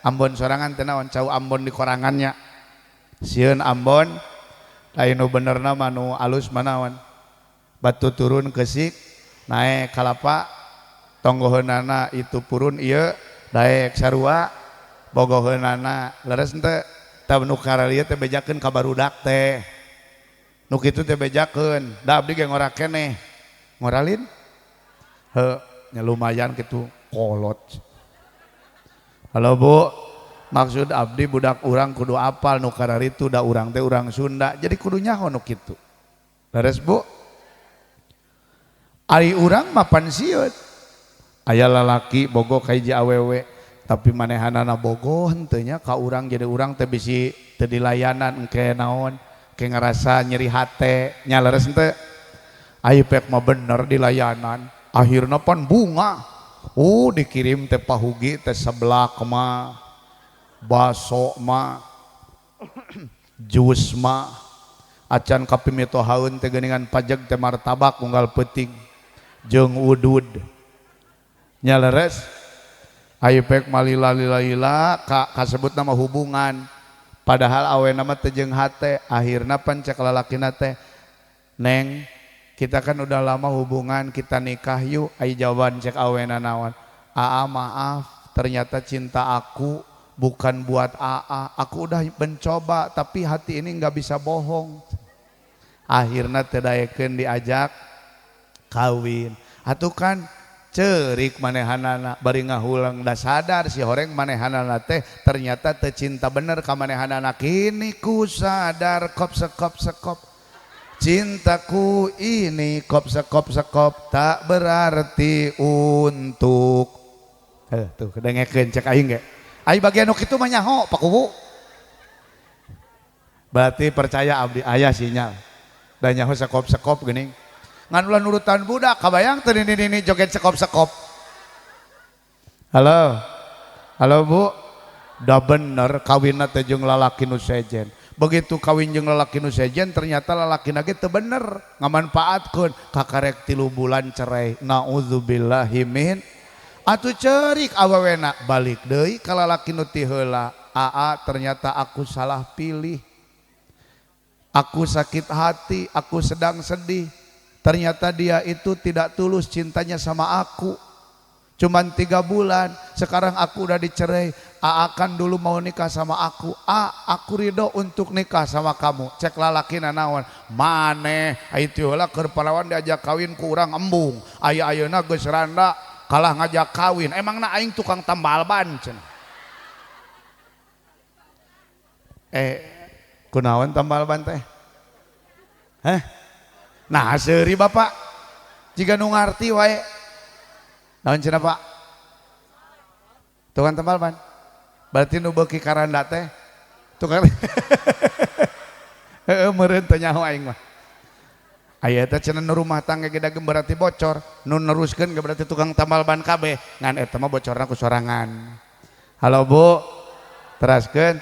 Ambon sorangan teh naon? Cau ambon di korangannya. Sieun ambon lain nu benerna mah nu alus mah naon? Batu turun kesik naek kalapa tonggoheunana itu purun ieu daek sarua bogoheunana. Leres henteu? Tah nu kararieu teh bejakeun ka barudak teh. Nu kitu teh bejakeun, da abdi ge ngora keneh. Ngoralin? Heuh, nya lumayan kitu kolot. Halo Bu, maksud abdi budak urang kudu apal nu kararitu da urang teh urang Sunda, jadi kudu nyaho nu kitu. Leres Bu? Ari urang mah pan sieun. Aya lalaki bogoh ka hiji awewe, tapi manehanana bogoh henteu nya ka urang, jadi urang teh bisi teu dilayanan engke naon, ke ngerasa nyeri hate nya. Leres henteu? Ai pek mah bener dilayanan, akhirna pan bunga. Oh dikirim teh pahugi teh seblak mah, baso mah, jus mah, acan kapimitohaeun teh geuningan pajeg teh martabak unggal peuting jeung udud nya. Leres? Ai pek mah lila lila lila ka kasebut nama hubungan. Padahal awena mah teu jeung hate, akhirna pan cek lalakina teh, "Neng, kita kan udah lama hubungan, kita nikah yuk." Ai jawaban cek awena naon? "Aa maaf, ternyata cinta aku bukan buat Aa. Aku udah mencoba tapi hati ini nggak bisa bohong." Akhirna teu daekeun diajak kawin. Atuh kan ceurik manehanana bari ngahulang da sadar si horeng manehanana teh ternyata teu cinta bener ka manehanana. Kini ku sadar kop sekop sekop cintaku ini kop sekop sekop tak berarti untuk. Tuh kedengekeun cek aing ge. Ai bagian nu kitu mah nyaho Pak Kuwu. Berarti percaya abdi aya sinyal. Da nyaho sekop-sekop geuning. Ngan ulah nurutan budak kabayang teu nini-nini joget sekop-sekop. Halo. Halo Bu. Da bener kawinna teh jeung lalaki nu sejen. Begitu kawin jeung lalaki nu sejen ternyata lalakina ge teu bener ngamanfaatkeun kakarek 3 bulan cerai. Nauzubillahi min. Atuh ceurik awewena balik deui ka lalaki nu ti heula. Aa ternyata aku salah pilih. Aku sakit hati, aku sedang sedih. Ternyata dia itu tidak tulus cintanya sama aku. Cuman 3 bulan, sekarang aku udah dicerai. Aa kan dulu mau nikah sama aku. Aku ridho untuk nikah sama kamu. Cek lalakina naon? Maneh itu heula keur parawan diajak kawin ku urang embung. Aya ayeuna geus randa kalah ngajak kawin. Emangna aing tukang tambal ban cenah. Kunaon tambal ban teh? Hah? Nah seuri bapak jika nu ngarti wae. Naon cenah Pak? Tukang tambal ban. Berarti nu beuki karanda teh tukang. Heeh meureun teu nyaho aing mah. Aya teh cenah nu rumah tangga ge dagem berarti bocor, nu neruskeun ge berarti tukang tambal ban kabeh. Ngan eta mah bocorna ku sorangan. Halo Bu. Teraskeun.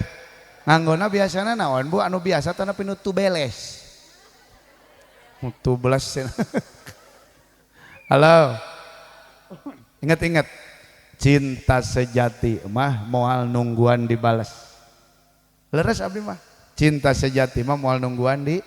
Nganggona biasana naon Bu? Anu biasa teh nepi nu tubeles. Tubeles. Halo. Ingat-ingat, cinta sejati mah moal nungguan dibales. Leres abdi mah. Cinta sejati mah moal nungguan di.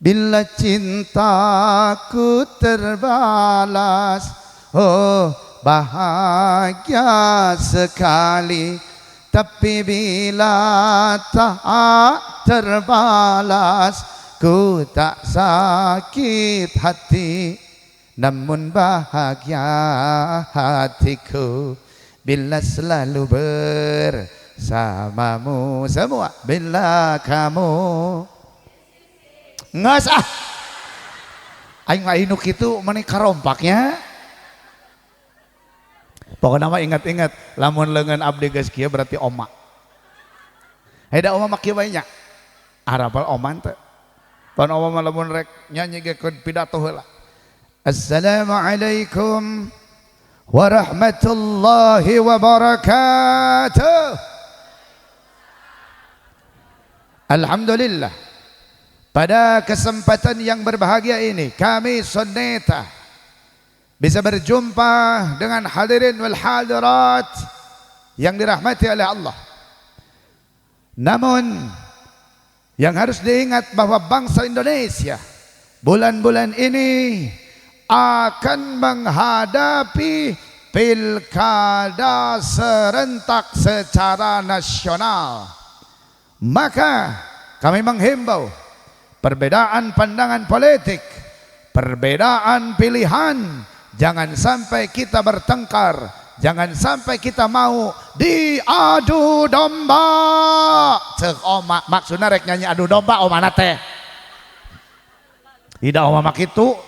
Bila cintaku terbalas, oh bahagia sekali. Tapi bila tak terbalas, ku tak sakit hati, namun bahagia hatiku bila selalu bersamamu. Semua bila kamu ngas ah aing mah nu kitu meni karompaknya. Pokoknya mah ingat-ingat lamun leungeun abdi geus kieu berarti oma. Heda oma mah kieu bae nya. Arapal oma teh. Pan oma mah lamun rek nyanyi ge keun pidato heula. Assalamualaikum warahmatullahi wabarakatuh. Alhamdulillah. Pada kesempatan yang berbahagia ini kami Soneta bisa berjumpa dengan hadirin wal hadirat yang dirahmati oleh Allah. Namun yang harus diingat bahwa bangsa Indonesia bulan-bulan ini akan menghadapi pilkada serentak secara nasional. Maka kami menghimbau perbedaan pandangan politik, perbedaan pilihan, jangan sampai kita bertengkar, jangan sampai kita mau diadu domba. Cek oma maksudna rek nyanyi adu domba omana teh. Tidak oma mah kitu.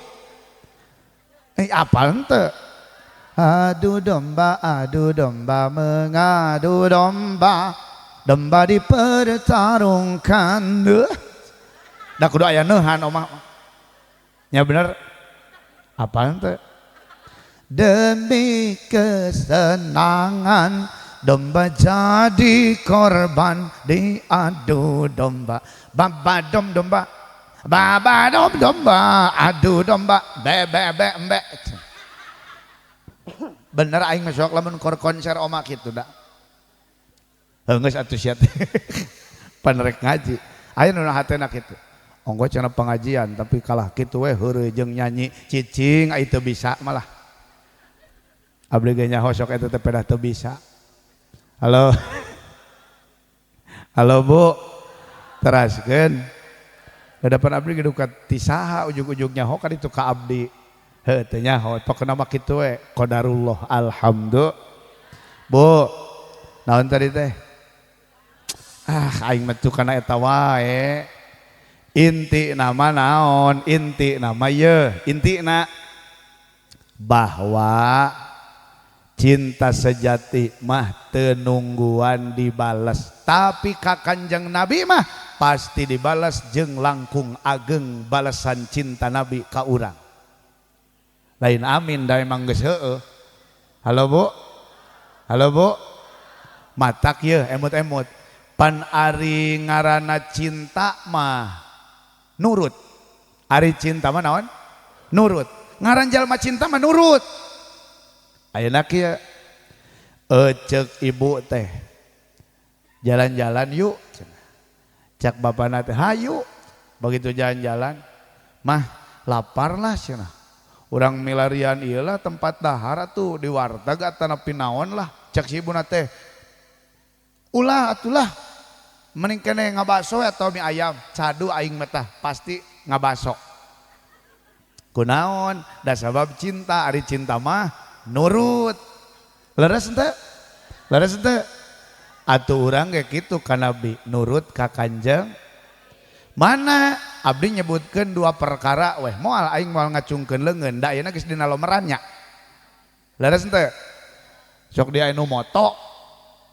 Apa ente? Adu domba mengadu domba, domba dipertarungkan. Da kudu aya neuhan omah. Nya bener. Apa ente? Demi kesenangan domba jadi korban diadu domba. Babadom domba, babadom domba, adu domba, be be be be. Bener aing mah sok lamun kor konser oma kitu da. Heuh geus atuh sia teh. Pan rek ngaji. Aya nu hatena kitu. Onggo cenah pengajian tapi kalah kitu we heureuy jeung nyanyi cicing ai teu bisa malah. Abdi ge nyaho sok eta teh pedah teu bisa. Halo. Halo Bu. Teraskeun. Hadapan abdi ge duka ti saha ujug-ujug nyaho ka ditu ka abdi. Heuh teu nyaho pokona mah kitu we qadarullah alhamdulillah. Bu, naon tadi teh? Ah aing mah tuh kana eta wae. Inti nama naon? Inti nama ye, intina bahwa cinta sejati mah teu nungguan dibales, tapi ka Kanjeng Nabi mah pasti dibalas jeung langkung ageng balasan cinta Nabi ka urang. Lain amin da emang geus heueuh. Halo Bu. Halo Bu. Matak ye emut-emut. Pan ari ngaranna cinta mah nurut. Ari cinta mah naon? Nurut. Ngaran jalma cinta mah nurut. Ayeuna kieu ceuk ibu teh jalan-jalan yuk cenah. Cak bapana teh hayu. Begitu jalan-jalan mah laparlah cenah. Urang milarian ieu lah tempat dahar atuh di warteg atanapi naon lah. Cak si ibuna teh ulah atulah mending kene ngabaso atau mie ayam. Cadu aing mah tah pasti ngabaso. Kunaon? Da sabab cinta, ari cinta mah nurut. Leres henteu? Leres henteu? Atuh urang ge kitu ka Nabi, nurut ka Kanjeng. Mana abdi nyebutkeun dua perkara weh, moal aing moal ngacungkeun leungeun, da ayeuna geus dina lomeran nya. Leres henteu? Sok dia anu moto,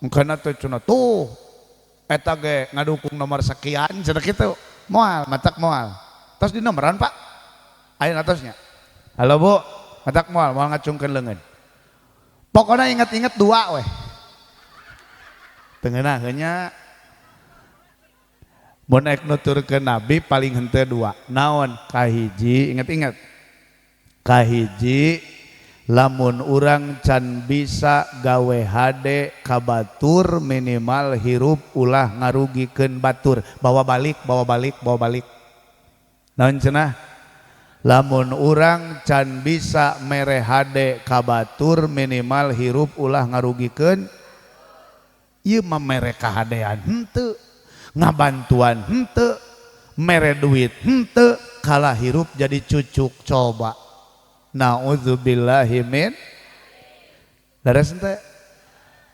engkeuna teh cenah tuh eta ge ngadukung nomor sekian cenah kitu. Moal, matak moal. Tos di nomoran Pak. Ayeuna tosnya. Halo Bu, matak moal, moal ngacungkeun leungeun. Pokona inget-inget dua weh. Teu ngeunaheun nya. Mun ek nuturkeun Nabi paling henteu dua. Naon? Kahiji, inget-inget. Kahiji lamun urang can bisa gawe hade ka batur minimal hirup ulah ngarugikeun batur. Bawa balik, bawa balik, bawa balik. Naon cenah? Lamun urang can bisa mere hade ka batur minimal hirup ulah ngarugikeun. Ieu mah mere kahadean henteu, ngabantuan henteu, mere duit henteu, kalah hirup jadi cucuk coba. Nauzubillahi min. Leres henteu?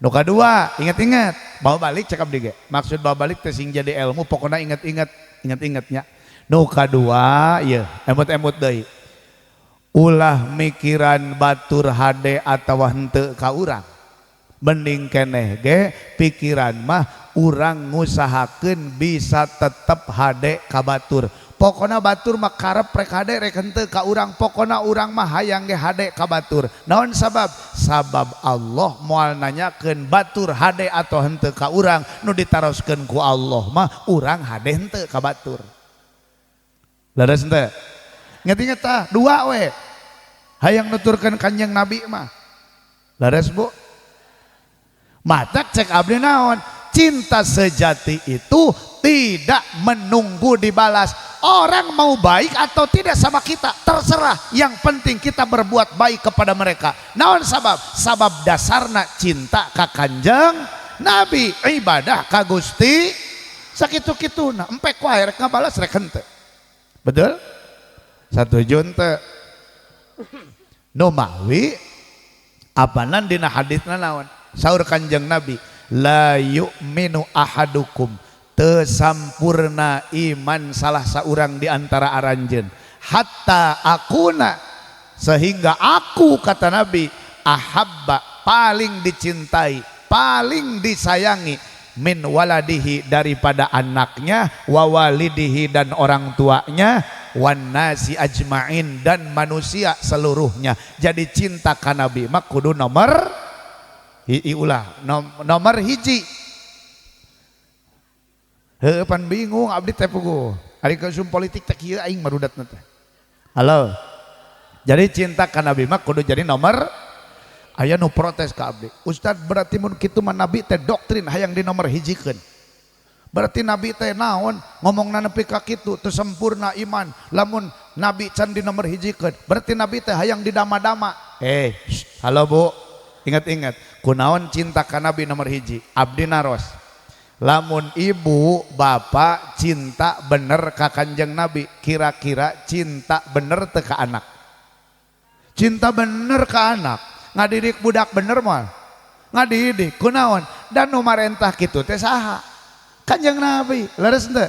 Nu kadua, ingat-ingat, bawa balik cekap abdi ge. Maksud bawa balik teh sing jadi ilmu, pokona ingat-ingat, ingat-ingatnya. Nu kadua, ieu emut-emut deui. Ulah mikiran batur hade atawa henteu ka urang. Mending keneh ge pikiran mah urang ngusahakeun bisa tetep hade ka batur. Pokona batur mah karep rek hade rek henteu ka urang, pokona urang mah hayang ge hade ka batur. Naon sabab? Sabab Allah moal nanyakeun batur hade atau henteu ka urang, nu ditaroskeun ku Allah mah urang hade henteu ka batur. Leres henteu? Inget-inget tah, dua we. Hayang nuturkeun Kanjeng Nabi mah. Leres Bu? Matak cek abdi naon? Cinta sejati itu tidak menunggu dibalas. Orang mau baik atau tidak sama kita terserah, yang penting kita berbuat baik kepada mereka. Naon sabab? Sabab dasarna cinta ka Kanjeng Nabi, ibadah ka Gusti sakitu-kituna. Empek wae rek ngabalas rek henteu. Betul? Satuju henteu? Nu mawi apanan dina hadisna naon? Saur Kanjeng Nabi, la yu'minu ahadukum, teu sampurna iman salah saurang di antara aranjeun hatta akuna, sehingga aku kata Nabi ahabba, paling dicintai, paling disayangi min waladihi, daripada anaknya, wa walidihi, dan orang tuanya, wan nasi ajmain, dan manusia seluruhnya. Jadi cinta ka Nabi mah kudu nomor ulah nomor hiji. Heuh pan bingung abdi teh puguh. Ari konsum politik teh kieu aing marudatna teh. Halo. Jadi cinta ka Nabi mah kudu jadi nomor. Aya nu protes ka abdi, Ustad berarti mun kitu mah Nabi teh doktrin hayang di nomor hijikeun. Berarti Nabi teh naon ngomongna nepi ka kitu teu sempurna iman lamun Nabi can di nomor hijikeun. Berarti Nabi teh hayang didama-dama. Halo Bu, ingat-ingat kunaon cinta ka Nabi nomor hiji? Abdi naros. Lamun ibu bapak cinta bener ka Kanjeng Nabi, kira-kira cinta bener teu ka anak? Cinta bener ka anak, ngadidik budak bener moal? Ngadidik kunaon? Dan nu marentah kitu teh saha? Kanjeng Nabi. Leres henteu?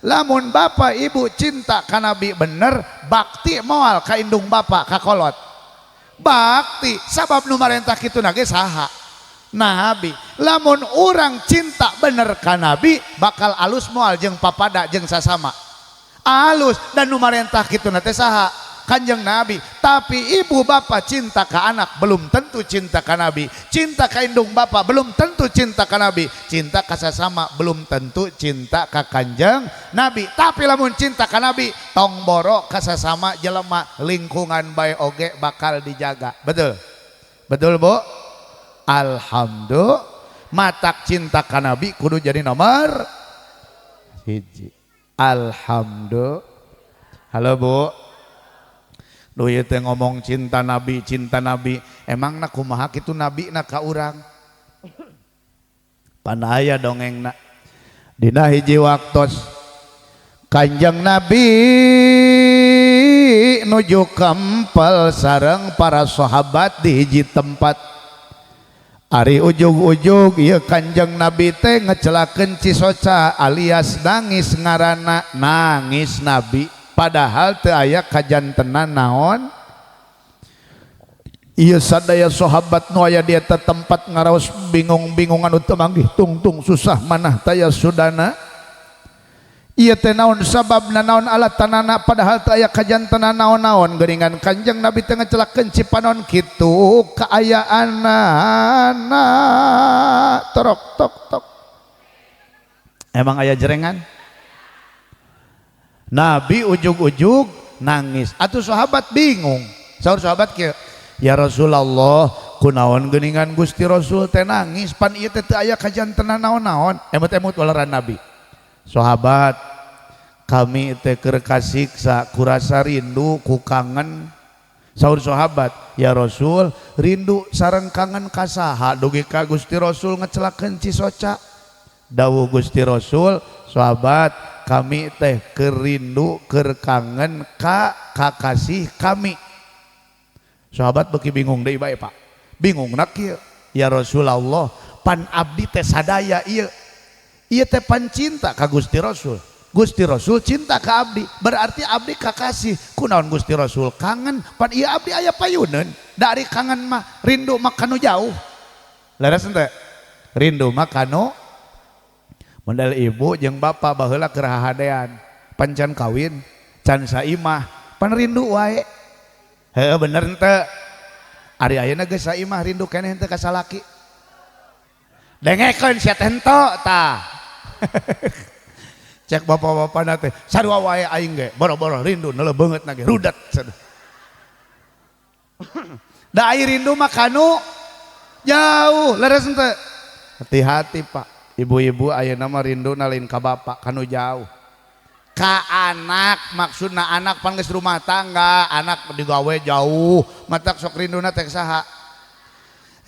Lamun bapak ibu cinta ka Nabi bener, bakti moal ka indung bapak ka kolot? Bakti, sabab nu marentah kitu na ge saha? Nabi. Lamun urang cinta bener ka Nabi, bakal alus moal jeung papada jeung sasama? Alus, dan nu marentah kitu na teh saha? Kanjeng Nabi. Tapi ibu bapak cinta ke anak belum tentu cinta ke Nabi, cinta ke indung bapak belum tentu cinta ke Nabi, cinta ke sesama belum tentu cinta ke Kanjeng Nabi. Tapi lamun cinta ke Nabi, tong boro ke sesama jelema, lingkungan bae oge bakal dijaga. Betul betul, Bu? Alhamdulillah. Matak cinta ke Nabi kudu jadi nomor hiji. Alhamdulillah. Halo Bu. Duh, ieu teh ngomong cinta Nabi, cinta Nabi. Emang na kumaha kitu Nabi na ka urang? Pan aya dongengna. Dina hiji waktos Kanjeng Nabi nuju kempel sareng para sahabat di hiji tempat. Ari ujug-ujug ieu Kanjeng Nabi teh ngecelakeun cisoca alias nangis, ngaranna nangis Nabi. Padahal teu aya kajantenan naon. Ieu sadaya sahabat nu aya di eta tempat ngaraos bingung-bingung anu teu manggih tungtung, susah manah taya sudana. Ieu teh naon sababna, naon alatanana, padahal teu aya kajantenan naon-naon, geuningan Kanjeng Nabi teh ngecelakeun cipanon kitu kaayaanana. Torok tok tok. Emang aya jerengan? Nabi ujug-ujug nangis. Atuh sahabat bingung. Saur sahabat kieu, "Ya Rasulullah, kunaon geuningan Gusti Rasul teh nangis, pan ieu teh teu aya kajantenan naon-naon?" Emut-emut waleran Nabi. "Sahabat, kami teh keur kasiksa kurasa rindu ku kangen." Saur sahabat, "Ya Rasul, rindu sareng kangen ka saha dugi ka Gusti Rasul ngecelakeun cisoca?" Dawuh Gusti Rasul, "Sahabat, kami teh keur rindu keur kangen ka kakasih kami." Sahabat beuki bingung deui bae, Pak. Bingung nak kieu, "Ya Rasulullah, pan abdi teh sadaya ieu ieu teh pan cinta ka Gusti Rasul, Gusti Rasul cinta ka abdi, berarti abdi kakasih. Kunaon Gusti Rasul kangen, pan ieu abdi aya payuneun? Dari kangen mah, rindu mah kanu jauh." Leres henteu? Rindu mah kanu model ibu jeung bapak baheula keur hahadean, pan can kawin, can saimah, pan rindu wae. Heuh, bener henteu? Ari ayeuna geus saimah, rindu keneh henteu ka salaki? Dengekeun sia teh henteu tah. Cek bapak-bapak teh sarua wae, aing ge boro-boro rindu, neuleuh beungeut na ge rudet. Da ai rindu mah kanu jauh, leres henteu? Hati-hati, Pak. Ibu-ibu ayeuna mah rindu lain ka bapak, kanu jauh, ka anak. Maksudna anak pan geus rumah tangga, anak digawe jauh, matak sok rinduna teh saha?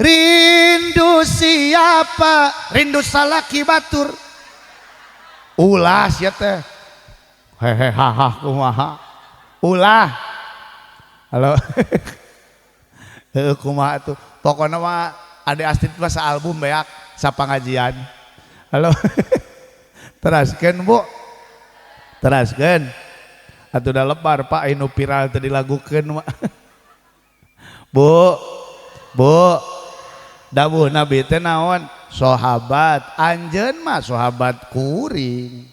Rindu siapa? Rindu salaki batur. Ulah sia teh hehe haha kumaha. Ulah. Halo. Heueuh, kumaha tuh? Pokona mah Ade Astrid mah album beak sapangajian. Halo. Teraskeun, Bu. Teraskeun. Atuh da lebar, Pak, anu viral teu dilagukeun mah. Bu. Bu. Dawuh Nabi teh naon? "Sahabat, anjeun mah sahabat kuring.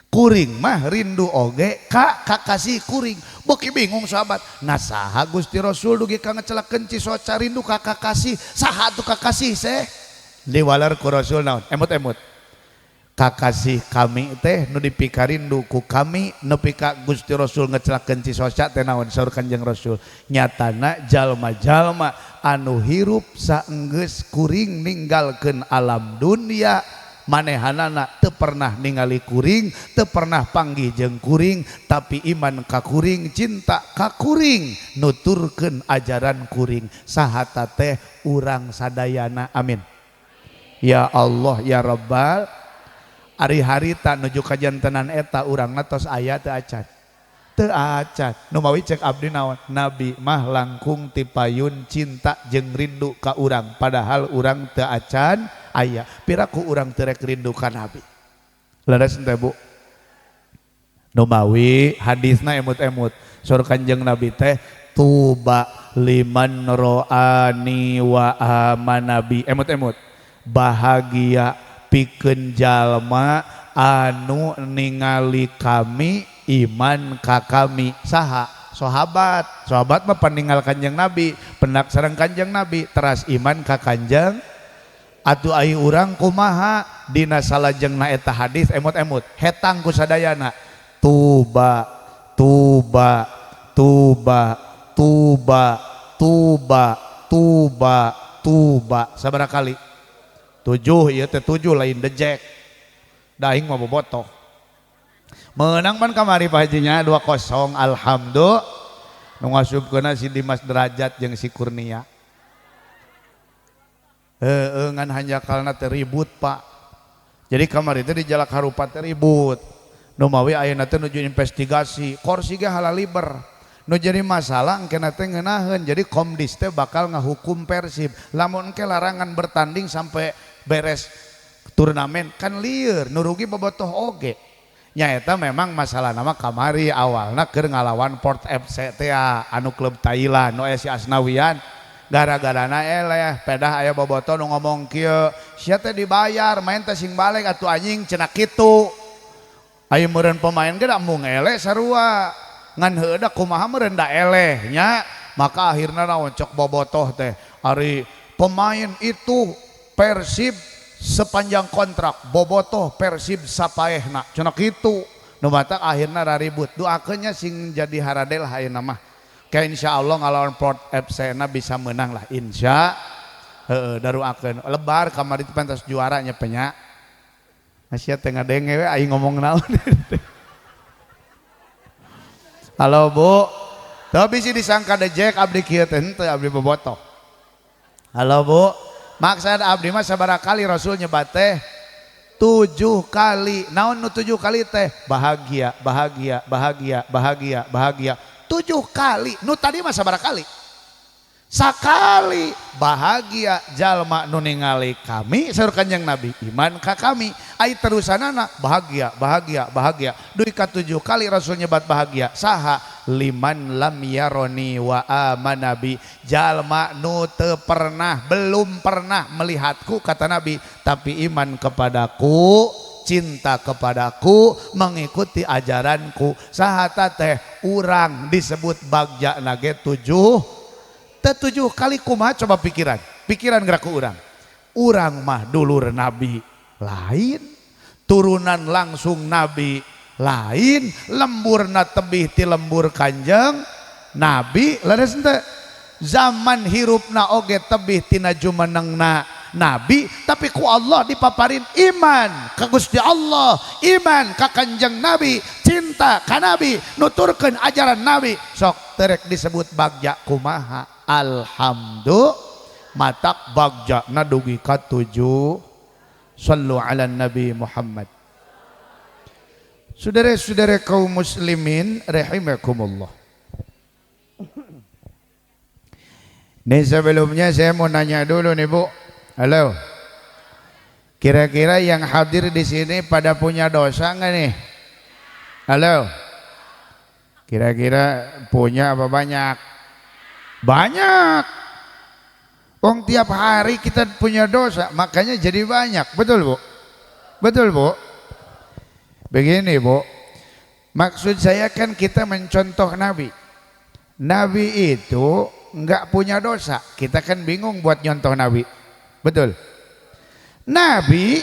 Kuring mah rindu oge ka kakasih kuring." Beuki bingung sahabat. Nah, saha Gusti Rasul dugi ka ngecelakeun cisoca rindu ka kakasih? Saha atuh kakasih seh? Diwaler ku Rasul naon? Emut-emut. Kakasih kami teh nu dipikarindu ku kami nepi ka Gusti Rasul ngecelakeun Cisoca teh naon saur Kanjeng Rasul nyatana jalma-jalma anu hirup saenggeus kuring ninggalkeun alam dunia manehanana teu pernah ningali kuring teu pernah panggih jeung kuring tapi iman ka kuring cinta ka kuring nuturkeun ajaran kuring sahata teh urang sadayana amin ya Allah ya Rabbal ari harita nuju kajantenan eta urangna tos aya teu acan teu acan nu mawi cek abdi naon nabi mah langkung tipayun cinta jeung rindu ka urang padahal urang teu acan aya piraku urang teu rek rindu ka nabi leres teh Bu nu mawi hadisna emut-emut saur Kanjeng Nabi teh tuba liman ro'ani wa amanabi emut-emut bahagia pikeun jalma anu ningali kami iman ka kami saha sahabat sahabat mah paninggal Kanjeng Nabi pendak sareng Kanjeng Nabi teras iman ka Kanjeng atuh ai urang kumaha dina salajengna eta hadis emut-emut hetang ku sadayana tuba tuba tuba tuba tuba tuba tuba sabaraha kali 7 ieu teh 7 lain dejek daing mah bobotoh menang pan kamari Pak Hajinya 2-0 alhamdulillah nu ngasupkeunna si Dimas Derajat jeung si Kurnia heueuh ngan hanjakalna teh ribut Pak jadi kamari teh di Jalak Harupat teh ribut nu mawi ayeuna teh nuju investigasi kursi ge halaliber nu jadi masalah engkena teh ngeunaheun jadi Komdis teh bakal ngahukum Persib lamun engke larangan bertanding sampai beres turnamen kan lieur nu rugi bobotoh oge nyaeta memang masalah nama kamari awalna keur ngalawan Port FC teh anu klub Thailand nu aya si Asnawian gara-garana eleh pedah aya bobotoh nu ngomong kieu sia teh dibayar main teh sing balik atuh anjing cenah kitu aya meureun pemain ge da embung eleh sarua ngan heueuh da kumaha meureun da eleh nya maka akhirna naon cok bobotoh teh ari pemain itu Persib sepanjang kontrak bobotoh Persib sapaehna cenah kitu nu matak akhirna raribut doakeun nya sing jadi haradel ayeuna mah kayak insyaallah ngalawan Port FC na bisa menang lah insya heueuh daruakeun lebar kamari teh pentas juara nya penya sia teh ngadenge we aing ngomong naon. Halo Bu, tapi sih disangka dejek abdi kieu teh henteu abdi bobotoh. Halo Bu, maksud abdi mah sabaraha kali Rasul nyebat teh 7 kali. Naon nu 7 kali teh? Bahagia, bahagia, bahagia, bahagia, bahagia. 7 kali. Nu tadi mah sabaraha kali? Sakali bahagia jalma nu ningali kami saur Kanjeng Nabi iman ka kami ai terusanana bahagia bahagia bahagia dugi ka 7 kali Rasul nyebat bahagia saha liman lam yaroni wa amana bi jalma nu teu pernah belum pernah melihatku kata Nabi tapi iman kepadaku cinta kepadaku mengikuti ajaranku saha teh urang disebut bagja nage 7 7 kali kumaha coba pikiran pikiran gerak ku urang urang mah dulur nabi lain turunan langsung nabi lain lemburna tebih ti lembur Kanjeng Nabi leres henteu zaman hirupna oge tebih tina jumenengna nabi tapi ku Allah dipaparin iman ka Gusti Allah iman ka Kanjeng Nabi cinta ka Nabi nuturkeun ajaran Nabi sok terek disebut bagja kumaha alhamdulillah matak bagja na dugi ka 7 sallu ala Nabi Muhammad. Saudara-saudara kaum muslimin rahimakumullah. Nih sebelumnya saya mau nanya dulu nih Bu. Halo. Kira-kira yang hadir di sini pada punya dosa nggak nih? Halo. Kira-kira punya apa banyak? Banyak. Wong tiap hari kita punya dosa, makanya jadi banyak. Betul Bu? Betul Bu? Begini Bu, maksud saya kan kita mencontoh Nabi. Nabi itu nggak punya dosa. Kita kan bingung buat nyontoh Nabi. Betul? Nabi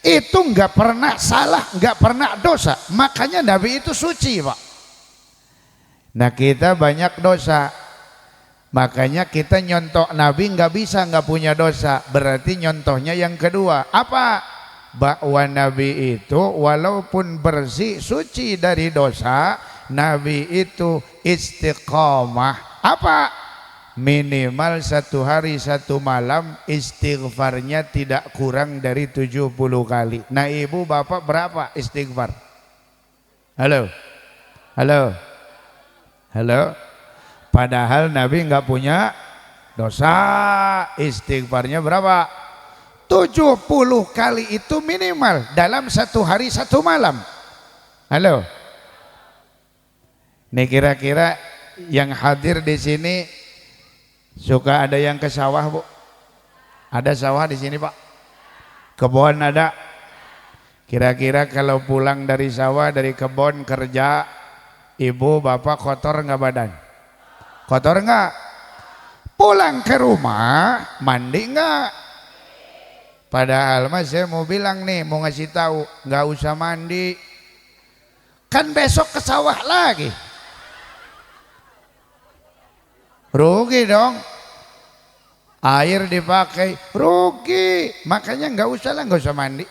Itu nggak pernah salah, nggak pernah dosa. Makanya Nabi itu suci, Pak. Nah kita banyak dosa, makanya kita nyontoh Nabi nggak bisa, nggak punya dosa. Berarti nyontohnya yang kedua apa? Bahwa Nabi itu walaupun bersih suci dari dosa, Nabi itu istiqomah. Apa? Minimal 1 hari 1 malam istighfarnya tidak kurang dari 70 kali. Nah ibu bapak berapa istighfar? Halo? Halo? Halo? Padahal Nabi nggak punya dosa. Istighfarnya berapa? 70 kali itu minimal dalam 1 hari 1 malam. Halo? Nih kira-kira yang hadir di sini suka ada yang ke sawah, Bu? Ada sawah di sini, Pak? Kebun ada? Kira-kira kalau pulang dari sawah, dari kebun kerja, ibu bapak kotor nggak badan? Kotor nggak? Pulang ke rumah mandi nggak? Padahal mas saya mau bilang nih, mau ngasih tahu, nggak usah mandi, kan besok ke sawah lagi. Rugi dong, air dipakai rugi, makanya nggak usah lah, nggak usah mandi.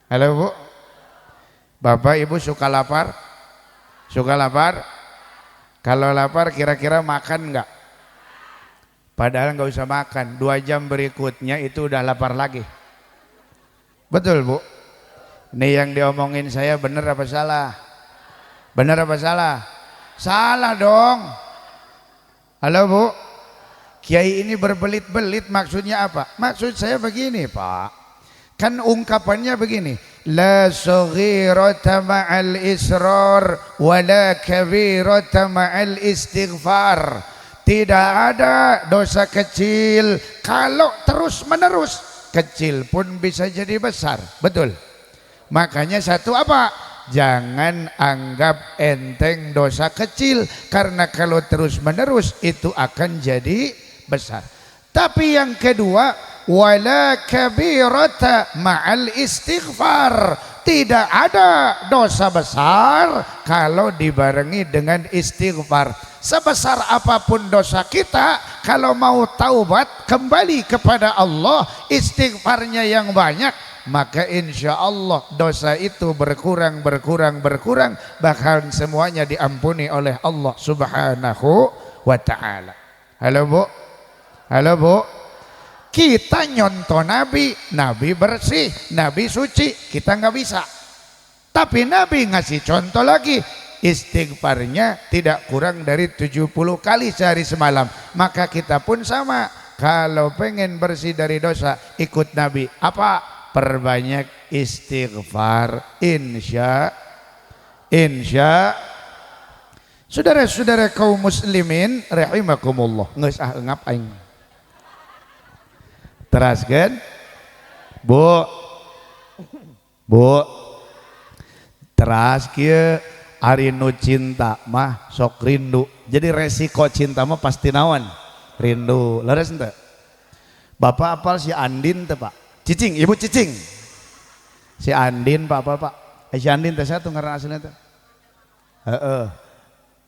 Halo Bu, bapak ibu suka lapar? Suka lapar? Kalau lapar kira-kira makan nggak? Padahal nggak usah makan, 2 jam berikutnya itu udah lapar lagi. Betul Bu? Ini yang diomongin saya bener apa salah? Bener apa salah? Salah dong. Halo Bu, kiai ini berbelit-belit maksudnya apa? Maksud saya begini Pak, kan ungkapannya begini, la saghirata ma'al israr wa la kabirata ma'al istighfar. Tidak ada dosa kecil kalau terus menerus, kecil pun bisa jadi besar. Betul. Makanya satu apa? Jangan anggap enteng dosa kecil, karena kalau terus menerus itu akan jadi besar. Tapi yang kedua, wala kabirata ma'al istighfar. Tidak ada dosa besar kalau dibarengi dengan istighfar. Sebesar apapun dosa kita, kalau mau taubat kembali kepada Allah, istighfarnya yang banyak, maka insya Allah dosa itu berkurang, berkurang, berkurang, bahkan semuanya diampuni oleh Allah Subhanahu wa ta'ala. Halo Bu, halo Bu. Kita nyontoh Nabi, Nabi bersih, Nabi suci, kita nggak bisa. Tapi Nabi ngasih contoh lagi, istighfarnya tidak kurang dari 70 kali sehari semalam. Maka kita pun sama, kalau pengen bersih dari dosa, ikut Nabi. Apa? Perbanyak istighfar. Insya, insya. Saudara-saudara kaum muslimin rahimakumullah. Geus ah ngap aing. Teraskan Bu, Bu, teras kieu ari nu cinta mah sok rindu. Jadi resiko cinta mah pasti naon? Rindu. Leres henteu? Bapak apal si Andin teu, Pak? Cicing, Ibu cicing. Si Andin Pak apal, Pak? Si Andin teh satu ngaran aslinya teh. Heeh.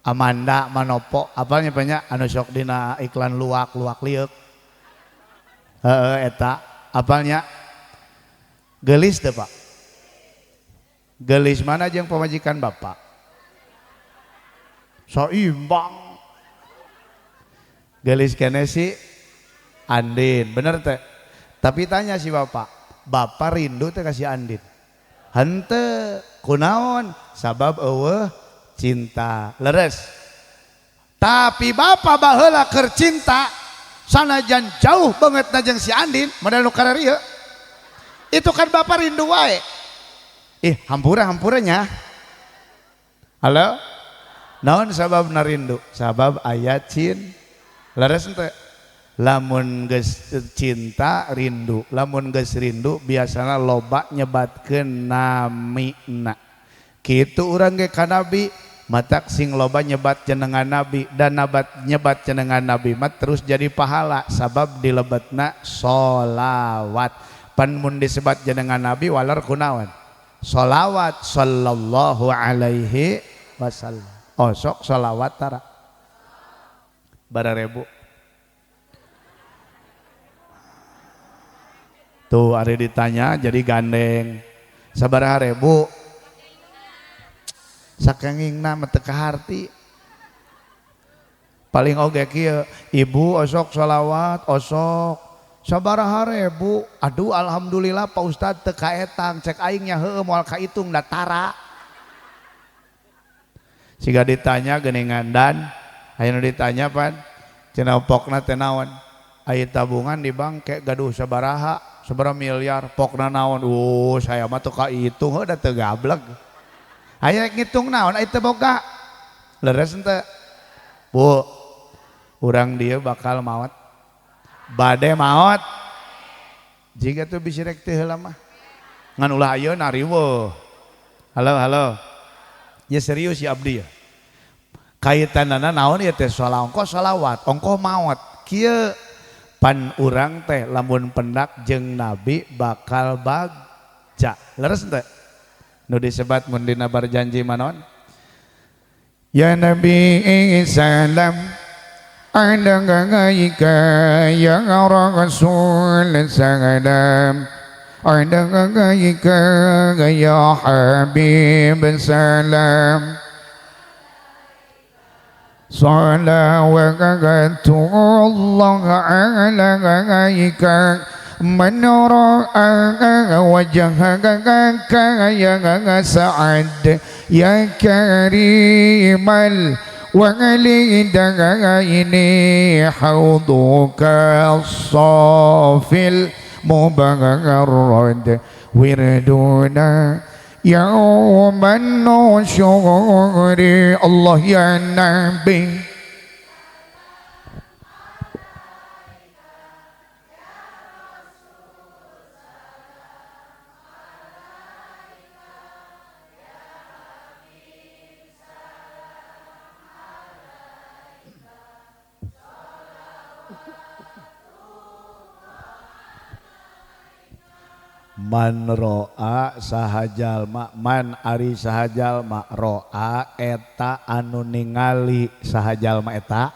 Amanda Manopo, apalnya banyak anu sok dina iklan luak-luak lieuk. Heeh, eta apalnya gelis deh Pak. Gelis mana jeung pamajikan Bapak? Saimbang. Gelis kene si Andin, bener teh. Tapi tanya si Bapak, Bapak rindu teh ka si Andin? Henteu, kunaon? Sabab eueuh cinta. Leres. Tapi Bapak baheula keur cinta, sanajan jauh banget najeng si Andin, model nu kararieu. Itu kan Bapak rindu wae. Ih, hampura-hampuranya. Halo? Naon sababna rindu? Sabab aya cin. Leres henteu? Lamun geus cinta rindu, lamun geus rindu biasana loba nyebatkeun namina. Kitu urang ge ka Nabi, matak sing loba nyebat jenengan Nabi, dan nabat nyebat jenengan Nabi mah terus jadi pahala sabab dilebetna sholawat. Pan mun disebat jenengan Nabi waler kunaon? Sholawat sallallahu alaihi wasallam. Osok sholawat tara. Bararebu. Tuh ari ditanya jadi gandeng. Sabaraha rebu? Sakengingna mah teu kaharti. Paling oge kieu, ibu osok sholawat, osok sabaraha rebu. Aduh alhamdulillah Pak Ustad teu kaetang, cek aing nya heueuh moal kaitung da tara. Siga ditanya geuningan dan aya nu ditanya pan cenah pokna teh naon? Aya tabungan di bank ke gaduh sabaraha, sabaraha miliar, pokna naon? Saya mah teu kaitung heuh da teu gableg. Aya ngitung naon aya teu boga. Leres henteu? Bu, urang dia bakal maot. Bade maot. Jika tuh bisi rek teu heula mah. Ngan ulah ayeuna riweuh. Halo, halo. Ya serius ya abdi ya. Kaitanana naon ieu teh salah ongkoh sholawat, ongkoh maot. Kieu pan urang teh lamun pendak jeung Nabi bakal bagja. Leres teh? Nu disebat mun dina barjanji manaon? Ya Nabi salam alaika ya Rasul salam alaika ya Habib salam salawatullah alaika man ra'a wajhaka ya sa'ad ya karimal walidaini hauduka as-safil mubarrad wirduna yauman nusyuri. Allah ya Nabi. Man ro'a sahajalma, man ari sahajalma ro'a eta anu ningali sahajalma eta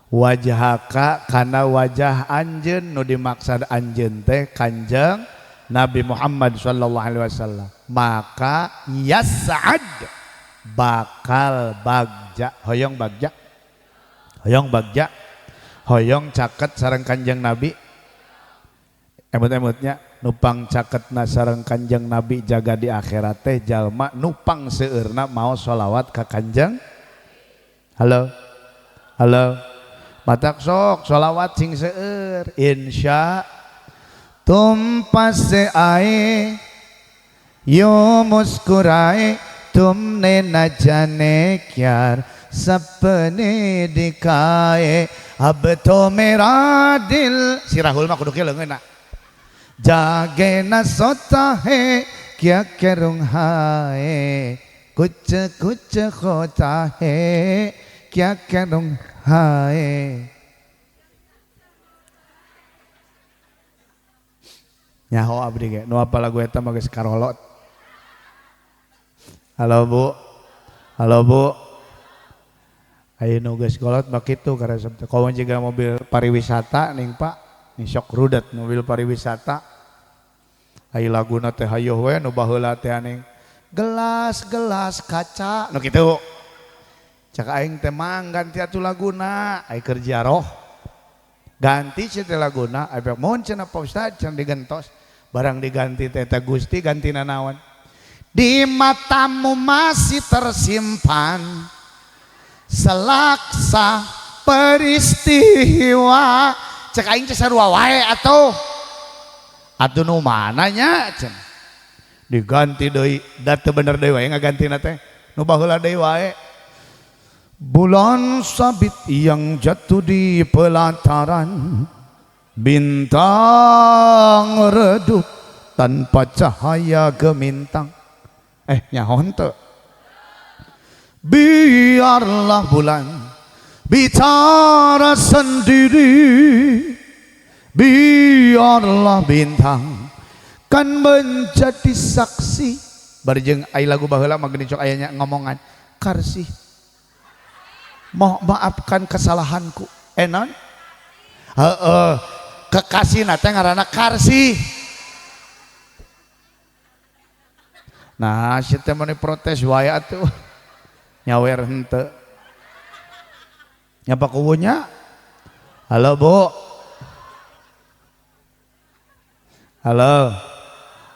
wajhaka kana wajah anjeun nu dimaksad anjeun teh Kanjeng Nabi Muhammad sallallahu alaihi wasallam, maka yas'ad bakal bagja. Hoyong bagja, hoyong bagja, hoyong caket sareng Kanjeng Nabi. Emut-emutnya nupang caketna sareng Kanjeng Nabi jaga di akhirat teh jalma nupang seueurna mau sholawat ka Kanjeng. Halo, halo, matak sok sholawat sing seueur insya tum pas ae yo muskurae tumne na jane kyar sapne dikhae ab to mera dil. Si Rahul mah kudu kieu leungeunna. जागे न सोता है क्या करूं हाय कुछ कुछ होता है क्या करूं हाय. Nyaho abdi ge nu apa lagu eta mah geus karolot. Halo Bu, halo Bu. Aya nu geus kolot mah kitu karesep teh. Komo jiga mobil pariwisata ning Pak. Ni sok rudet mobil pariwisata. Ai laguna teh hayoh we nu baheula teh aning gelas-gelas kaca nu kitu. Cak aing teh mang ganti atuh laguna, ai keur ziarah. Ganti cenah teh laguna, ai mohon cenah Pak Ustad cenah digentos. Barang diganti teh eta Gusti gantina naon? Di matamu masih tersimpan selaksa peristiwa. Cek aing teh sarua wae atuh. Atuh nu mana nya cenah. Diganti deui, da teu bener deui wae ngagantina teh. Nu baheula deui wae. Bulan sabit yang jatuh di pelataran, bintang redup tanpa cahaya gemintang. Nyaho henteu. Biarlah bulan bicara sendiri, biarlah bintang Kan menjadi saksi. Barjeng ai lagu baheula mah geuning sok aya nya ngomongan Karsih. Maafkan kesalahanku. Naon? Heeh, kekasihna teh ngaranna Karsih. Nah, si teh meni protes wae atuh. Nyawer henteu. Nya Pak Kuwu nya? Halo, Bu. Halo.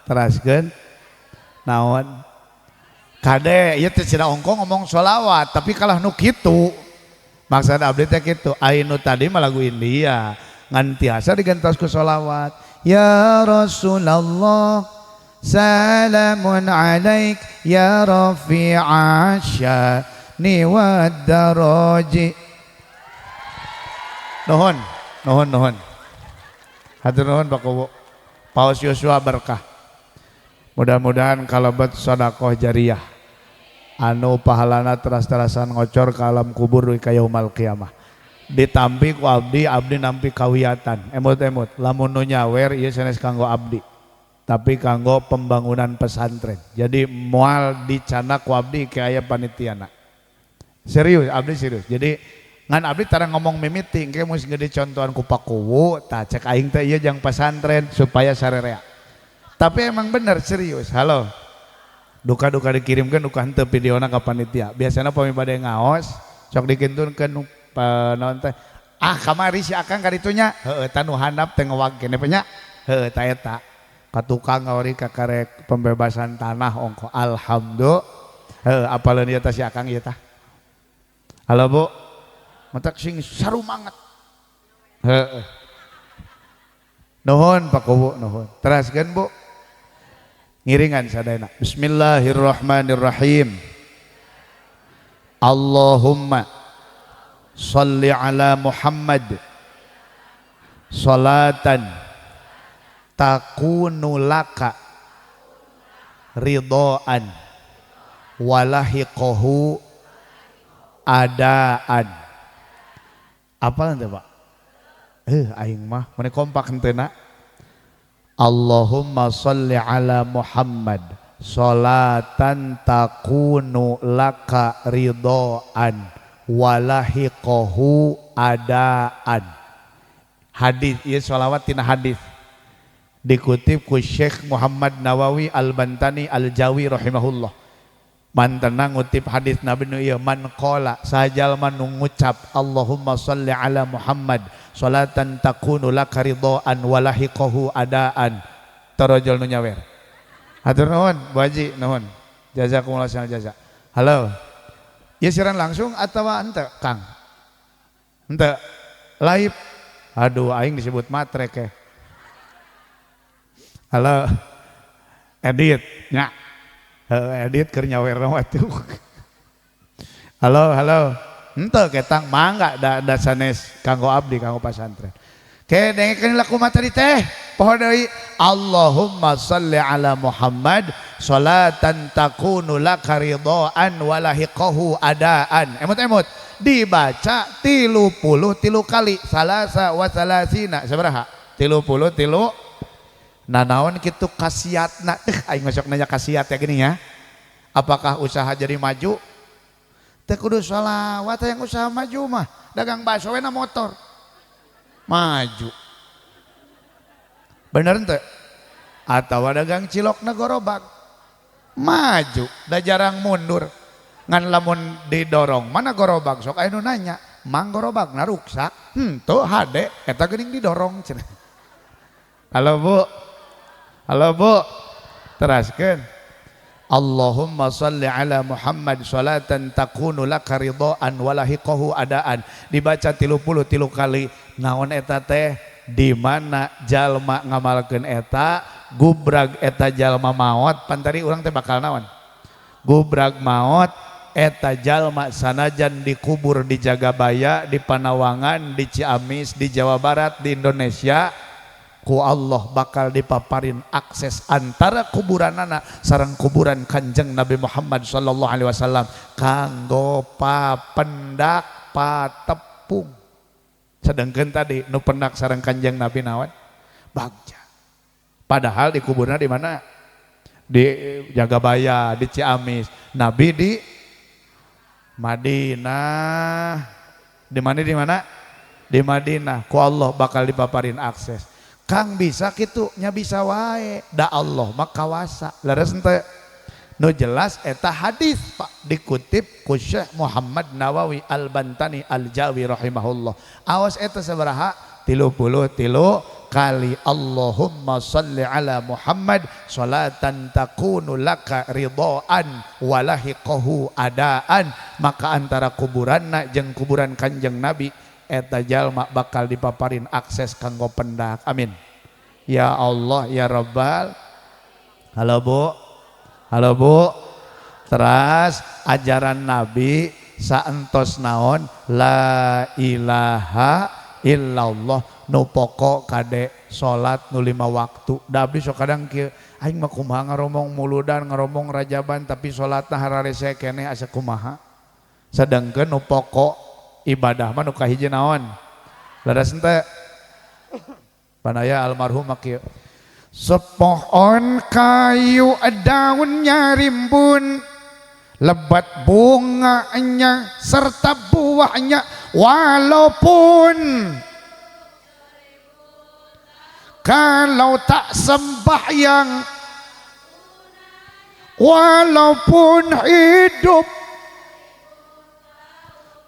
Teraskeun. Naon? Kade ieu teh cenah ongko ngomong sholawat, tapi kalah nu kitu. Maksud abdi teh kitu, ai nu tadi mah lagu India, ngan tiasa digentos ku sholawat. Ya Rasulullah, salamun alaik ya rafi'asy syani wad daraji. Nuhun, nuhun, nuhun. Hatur nuhun Pak Kuwu. Paus Yosua berkah. Mudah-mudahan kalebet sedekah jariah. Anu pahalana teras-terasan ngocor ke alam kubur ka yaumal qiyamah. Ditampi ku abdi, abdi nampi kawiatan. Emut-emut, lamun nu nyawer ieu sanes kanggo abdi. Tapi kanggo pembangunan pesantren. Jadi moal dicanak ku abdi ke aya panitiana. Serius, abdi serius. Jadi ngan abdi tara ngomong mimiti, engke geus gede contohan ku Pak Kuwu, tah cek aing teh ieu jang pesantren supaya sarerea. Tapi emang bener serius. Halo. Duka-duka dikirimkan duka henteu videona ka panitia. Biasana pami bade ngaos sok dikintunkeun naon teh. Ah kamari si Akang ka ditu nya. Heueuh tah nu handap teh ngewag keneh nya. Heueuh ta eta. Ka tukang ngawari ka karek pembebasan tanah ongko. Alhamdulillah. Heueuh apaleun ieu tah si Akang ieu tah. Halo Bu. Matak sing sarumanget. Heueuh. Nuhun Pak Kuwu, nuhun. Teraskeun Bu. Ngiringan sadayana. Bismillahirrahmanirrahim. Allahumma shalli ala Muhammad salatan takunu laka ridhaan walahiqahu adaan. Apa nanti Pak? Aing mah meni kompak henteu na. Allahumma shalli ala Muhammad salatan takunu laka ridhaan walahiqahu adaan. Hadis ieu sholawat tina hadis dikutip ku Syekh Muhammad Nawawi Al-Bantani Al-Jawi rahimahullah. Mantena ngutip hadis Nabi nu ieu man qala sajalma nu ngucap Allahumma shalli ala Muhammad salatan takunu laka ridhaan walahiqahu adaan. Tarojol nu nyawer. Hatur nuhun Bu Haji, nuhun. Jazakumullah khairan jaza. Halo. Ieu siaran langsung atawa henteu, Kang? Henteu. Live. Aduh aing disebut matre ke. Halo. Edit nya. Edit keur nyawer mah atuh. Halo, halo. Henteu ketang mangga da sanes kanggo abdi kanggo pasantren. Ke dengekeun laku materi teh. Poho deui Allahumma shalli ala Muhammad salatan takunu laka ridhaan walahiqahu adaan. Emut-emut dibaca 33 kali salasa wa salasina sabaraha? 33. Nah naon kitu khasiatna? Aing masuk nanya khasiat ya gini ya. Apakah usaha jadi maju? Teu kudu sholawat yang usaha maju mah. Dagang bakso we na motor. Maju. Bener henteu? Atawa dagang cilok na gorobak. Maju, da jarang mundur. Ngan lamun didorong mana gorobak sok aya nu nanya, "Mang gorobak na ruksak?" Henteu hade eta geuning didorong cenah. Halo Bu. Halo Bu, teraskeun. Allahumma shalli ala Muhammad salatan takunu laka ridhaan walahiqahu adaan. Dibaca 33 kali. Naon eta teh? Di mana jalma ngamalkeun eta, gubrag eta jalma maot, pantari urang teh bakal naon? Gubrag maot eta jalma sanajan dikubur di Jagabaya, di Panawangan, di Ciamis, di Jawa Barat, di Indonesia, ku Allah bakal dipaparin akses antara kuburanana sareng kuburan Kanjeng Nabi Muhammad sallallahu alaihi wasallam kanggo papendak patepung. Sedangkan tadi nu pendak sareng Kanjeng Nabi naon? Bagja. Padahal di kuburna di mana? Di Jagabaya, di Ciamis. Nabi di Madinah. Di mana, di mana? Di Madinah. Ku Allah bakal dipaparin akses. Kang, bisa kitu nya? Bisa wae. Da Allah mah kawasa. Leres henteu? Nu jelas eta hadis, Pak, dikutip ku Syekh Muhammad Nawawi Al-Bantani Al-Jawi rahimahullah. Awas, eta sabaraha? 33 kali. Allahumma salli ala Muhammad salatan takunu laka ridhaan walahiqahu adaan. Maka antara kuburanna jeung kuburan Kanjeng Nabi, eta jalma bakal dipaparin akses kanggo pendak. Amin ya Allah ya Rabbal. Halo, Bu, halo, Bu. Teras ajaran Nabi saentos naon? La ilaha illallah. Nu pokok, kade, salat nu lima waktu. Da abdi sok kadang kieu, aing mah kumaha ngaromong muludan, ngaromong rajaban, tapi salatna hararese keneh, asa kumaha. Sedangkan nu pokok ibadah mah nu kahiji naon? Leres henteu? Panaya almarhum mah kieu: "Sepohon kayu daunnya rimbun, lebat bunganya serta buahnya, walaupun kalau tak sembahyang, walaupun hidup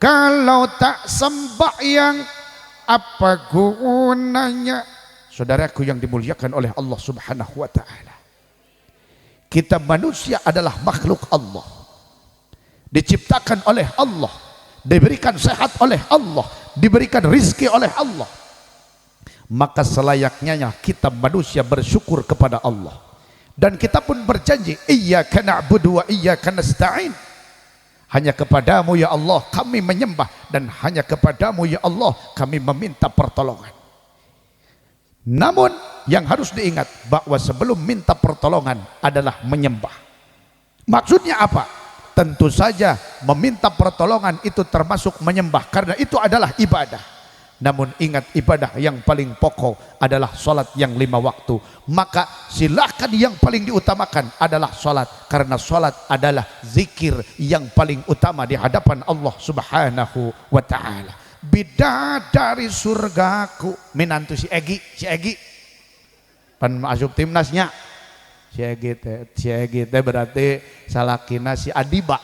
kalau tak sembahyang, apa gunanya?" Saudaraku yang dimuliakan oleh Allah Subhanahu wa taala, kita manusia adalah makhluk Allah, diciptakan oleh Allah, diberikan sehat oleh Allah, diberikan rizki oleh Allah. Maka selayaknya kita manusia bersyukur kepada Allah dan kita pun berjanji, iyyaka na'budu wa iyyaka nasta'in, hanya kepadamu ya Allah kami menyembah dan hanya kepadamu ya Allah kami meminta pertolongan. Namun yang harus diingat bahwa sebelum minta pertolongan adalah menyembah. Maksudnya apa? Tentu saja meminta pertolongan itu termasuk menyembah karena itu adalah ibadah. Namun ingat, ibadah yang paling pokok adalah sholat yang lima waktu. Maka silahkan, yang paling diutamakan adalah sholat. Karena sholat adalah zikir yang paling utama di hadapan Allah Subhanahu wa ta'ala. Bidadari surgaku. Minantu si Egi, si Egi. Pan asup timnasnya. Si Egi teh, si Egi teh berarti salakina si Adiba.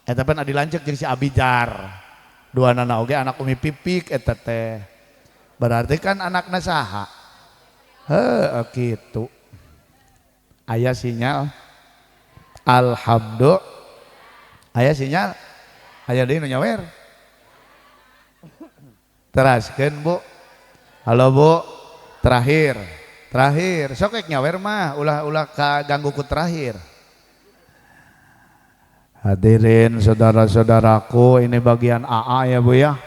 Eta pan adi lanceuk jeung si Abijar, dua nana oge anak Umi Pipik. Eta teh berarti kan anakna saha? Heuh, kitu. Aya sinyal, alhamdulillah aya sinyal. Aya deui nu nyawer? Teraskeun, Bu. Halo, Bu. Terakhir, terakhir. Sok nyawer mah ulah ulah kaganggu ku terakhir. Hadirin saudara-saudaraku, ini bagian AA ya, Bu, ya.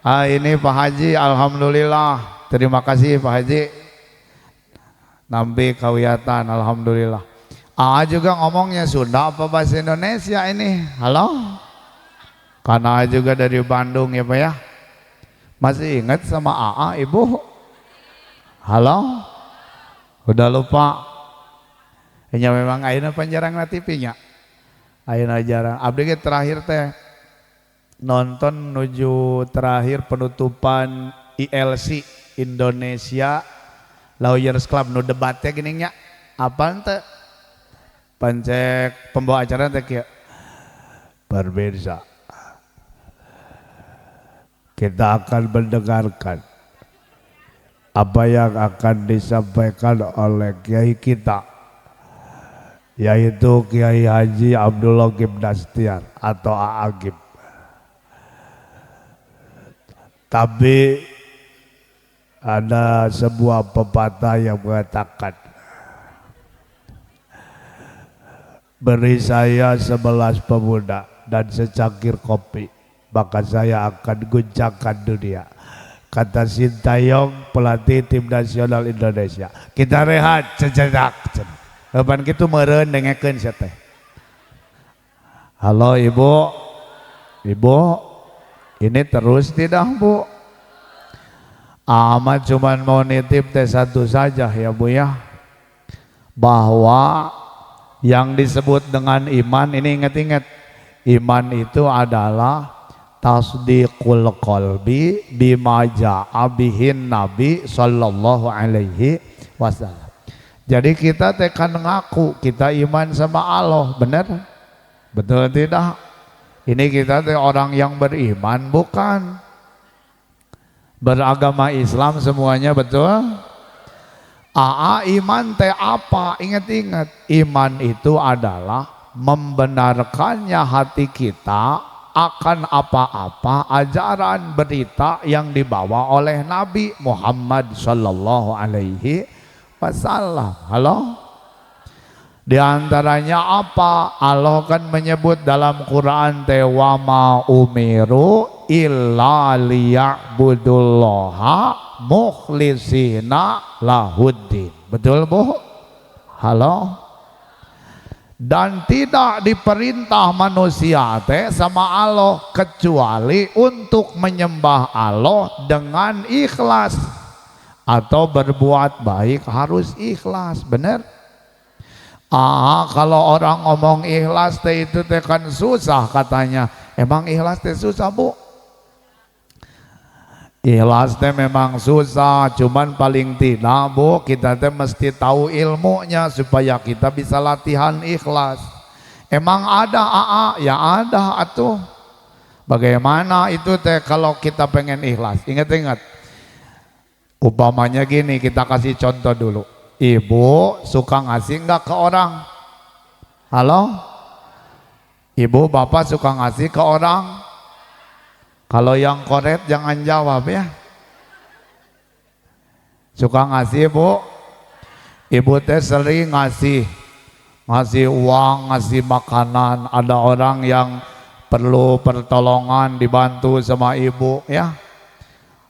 Ah, ini Pak Haji, alhamdulillah. Terima kasih, Pak Haji. Nambi kawiatan, alhamdulillah. AA juga ngomongnya Sunda apa bahasa Indonesia ini? Halo? Karena AA juga dari Bandung ya, Pak, ya. Masih ingat sama AA, Ibu? Halo? Udah lupa? Ini memang ayeuna pan jarang na TV nya. Ayeuna jarang. Abdi ge terakhir teh nonton nuju terakhir penutupan ILC, Indonesia Lawyers Club, nu debatnya gini nya. Apa teh? Pancek pembawa acara teh kieu. Pemirsa, kita akan mendengarkan apa yang akan disampaikan oleh kiai kita, yaitu Kiai Haji Abdullah Gimnastiar atau A'agim. Tapi ada sebuah pepatah yang mengatakan, beri saya 11 pemuda dan secangkir kopi, maka saya akan guncangkan dunia. Kata Sintayong, pelatih tim nasional Indonesia. Kita rehat sejenak. Kapan kitu meureun dengekeun sia teh. Halo, Ibu. Ibu, ini terus tidak, Bu? Ahmad cuman mau nitip teh satu saja ya Bu ya, bahwa yang disebut dengan iman ini, ingat-ingat, iman itu adalah tasdiqul qalbi bima ja'a bihin nabi sallallahu alaihi wasallam. Jadi kita teh kan ngaku kita iman sama Allah, benar? Betul tidak? Ini kita teh orang yang beriman, bukan? Beragama Islam semuanya, betul? Aa, iman teh apa? Ingat-ingat, iman itu adalah membenarkannya hati kita akan apa-apa ajaran berita yang dibawa oleh Nabi Muhammad sallallahu alaihi wasallam. Halo? Di antaranya apa? Allah kan menyebut dalam Quran teh wa ma umiru illa liya'budullaha mukhlisina lahuddin. Betul Bu? Halo? Dan tidak diperintah manusia teh sama Allah kecuali untuk menyembah Allah dengan ikhlas, atau berbuat baik harus ikhlas, benar? Ah, kalau orang ngomong ikhlas teh itu teh kan susah katanya. Emang ikhlas teh susah Bu? Ikhlas teh memang susah, cuman paling tidak Bu, kita teh mesti tahu ilmunya supaya kita bisa latihan ikhlas. Emang ada AA? Ya ada atuh. Bagaimana itu teh kalau kita pengen ikhlas? Ingat-ingat. Upamanya gini, kita kasih contoh dulu. Ibu suka ngasih enggak ke orang? Halo? Ibu bapak suka ngasih ke orang? Kalau yang koret jangan jawab ya. Suka ngasih Bu? Ibu teh sering ngasih, ngasih uang, ngasih makanan. Ada orang yang perlu pertolongan dibantu sama ibu ya.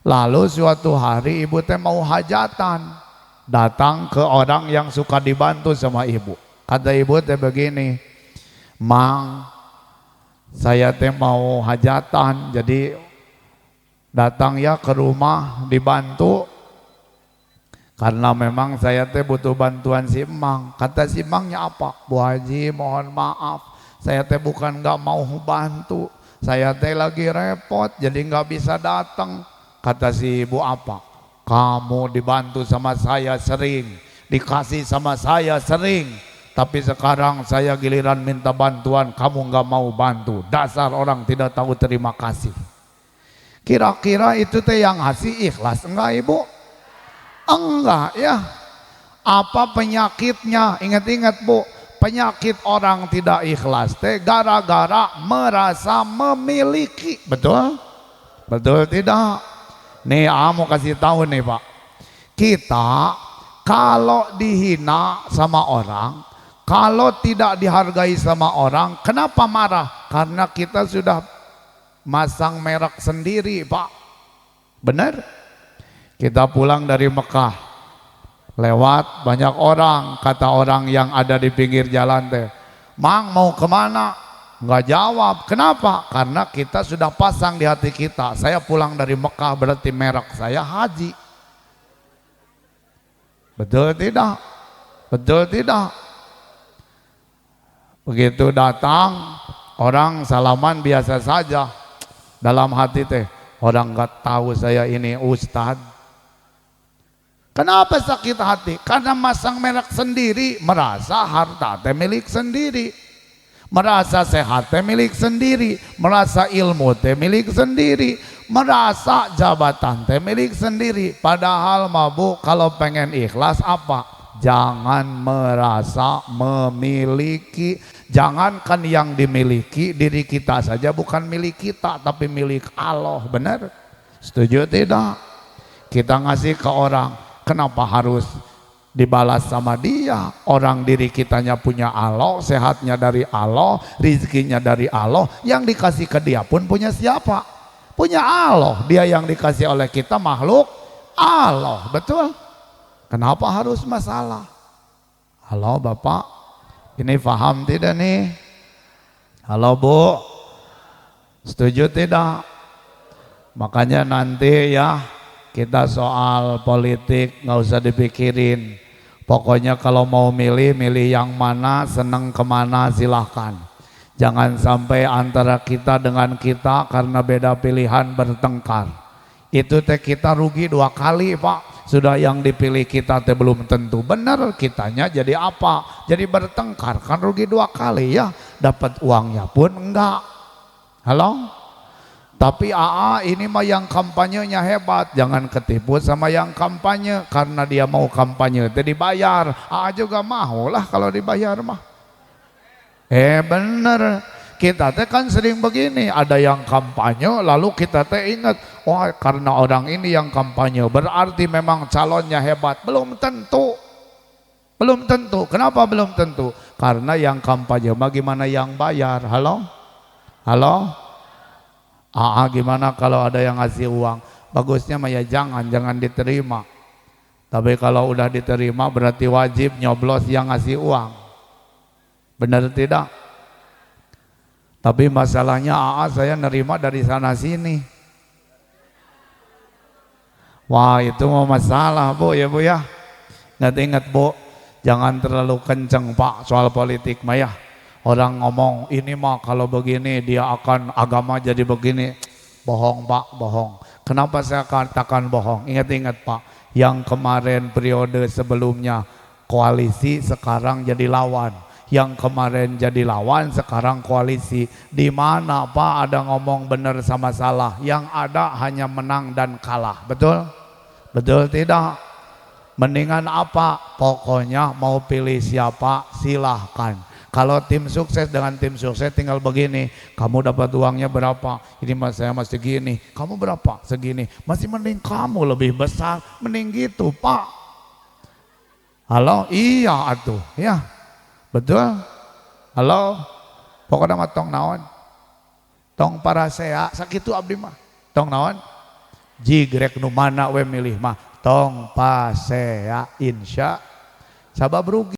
Lalu suatu hari ibu teh mau hajatan, datang ke orang yang suka dibantu sama ibu. Kata ibu teh begini, "Mang, saya teh mau hajatan, jadi datang ya ke rumah dibantu. Karena memang saya teh butuh bantuan si Mang." Kata si Mangnya apa? "Bu Haji, mohon maaf, saya teh bukan nggak mau bantu, saya teh lagi repot, jadi nggak bisa datang." Kata si ibu apa? "Kamu dibantu sama saya sering, dikasih sama saya sering, tapi sekarang saya giliran minta bantuan, kamu nggak mau bantu. Dasar orang tidak tahu terima kasih." Kira-kira itu teh yang ngasih ikhlas enggak ibu? Enggak ya. Apa penyakitnya? Ingat-ingat Bu, penyakit orang tidak ikhlas teh gara-gara merasa memiliki. Betul? Betul tidak? Nih, mau kasih tahu nih Pak. Kita kalau dihina sama orang, kalau tidak dihargai sama orang, kenapa marah? Karena kita sudah masang merek sendiri Pak. Benar? Kita pulang dari Mekah, lewat banyak orang, kata orang yang ada di pinggir jalan teh, "Mang mau kemana?" Nggak jawab. Kenapa? Karena kita sudah pasang di hati kita, saya pulang dari Mekah berarti merek saya haji. Betul tidak? Betul tidak? Begitu datang orang salaman biasa saja, dalam hati teh orang nggak tahu saya ini ustad. Kenapa sakit hati? Karena masang merek sendiri, merasa harta teh milik sendiri, merasa sehat teh milik sendiri, merasa ilmu teh milik sendiri, merasa jabatan teh milik sendiri. Padahal mabuk kalau pengen ikhlas apa? Jangan merasa memiliki. Jangankan yang dimiliki, diri kita saja bukan milik kita, tapi milik Allah. Benar? Setuju tidak? Kita ngasih ke orang, kenapa harus dibalas sama dia? Orang diri kitanya punya Allah, sehatnya dari Allah, rizkinya dari Allah. Yang dikasih ke dia pun punya siapa? Punya Allah. Dia yang dikasih oleh kita makhluk Allah. Betul? Kenapa harus masalah? Halo Bapak, ini paham tidak nih? Halo Bu, setuju tidak? Makanya nanti ya, Kita soal politik nggak usah dipikirin. Pokoknya kalau mau milih, milih yang mana, seneng kemana silahkan. Jangan sampai antara kita dengan kita karena beda pilihan bertengkar. Itu teh kita rugi dua kali, Pak. Sudah yang dipilih kita teh belum tentu benar, kitanya jadi apa? Jadi bertengkar, kan rugi dua kali ya. Dapat uangnya pun enggak. Halo? Tapi AA ini mah yang kampanyenya hebat, jangan ketipu sama yang kampanye karena dia mau kampanye teh dibayar. AA juga mau lah kalau dibayar mah. Bener, kita teh kan sering begini, ada yang kampanye lalu kita teh ingat, wah karena orang ini yang kampanye berarti memang calonnya hebat. Belum tentu. Belum tentu. Kenapa belum tentu? Karena yang kampanye mah gimana yang bayar. Halo? Halo? AA gimana kalau ada yang ngasih uang? Bagusnya mah ya jangan diterima. Tapi kalau udah diterima berarti wajib nyoblos yang ngasih uang. Benar tidak? Tapi masalahnya AA saya nerima dari sana sini. Wah itu mau masalah Bu ya Bu ya. Ingat-ingat Bu, jangan terlalu kenceng Pak soal politik mah ya. Orang ngomong ini mah kalau begini dia akan agama jadi begini. Bohong Pak, bohong. Kenapa saya katakan bohong? Ingat-ingat Pak, yang kemarin periode sebelumnya koalisi sekarang jadi lawan. Yang kemarin jadi lawan sekarang koalisi. Di mana Pak ada ngomong benar sama salah? Yang ada hanya menang dan kalah. Betul? Betul tidak? Mendingan apa? Pokoknya mau pilih siapa silahkan. Kalau tim sukses dengan tim sukses tinggal begini, kamu dapat uangnya berapa? Ini mas saya masih segini, kamu berapa? Segini. Masih mending kamu lebih besar, mending gitu Pak. Halo? Iya atuh, ya. Betul? Halo? Pokoknya mah tong naon? Tong parasea, sakitu abdi mah. Tong naon? Jigrek nu mana we milih mah tong pasea insya sabab rugi.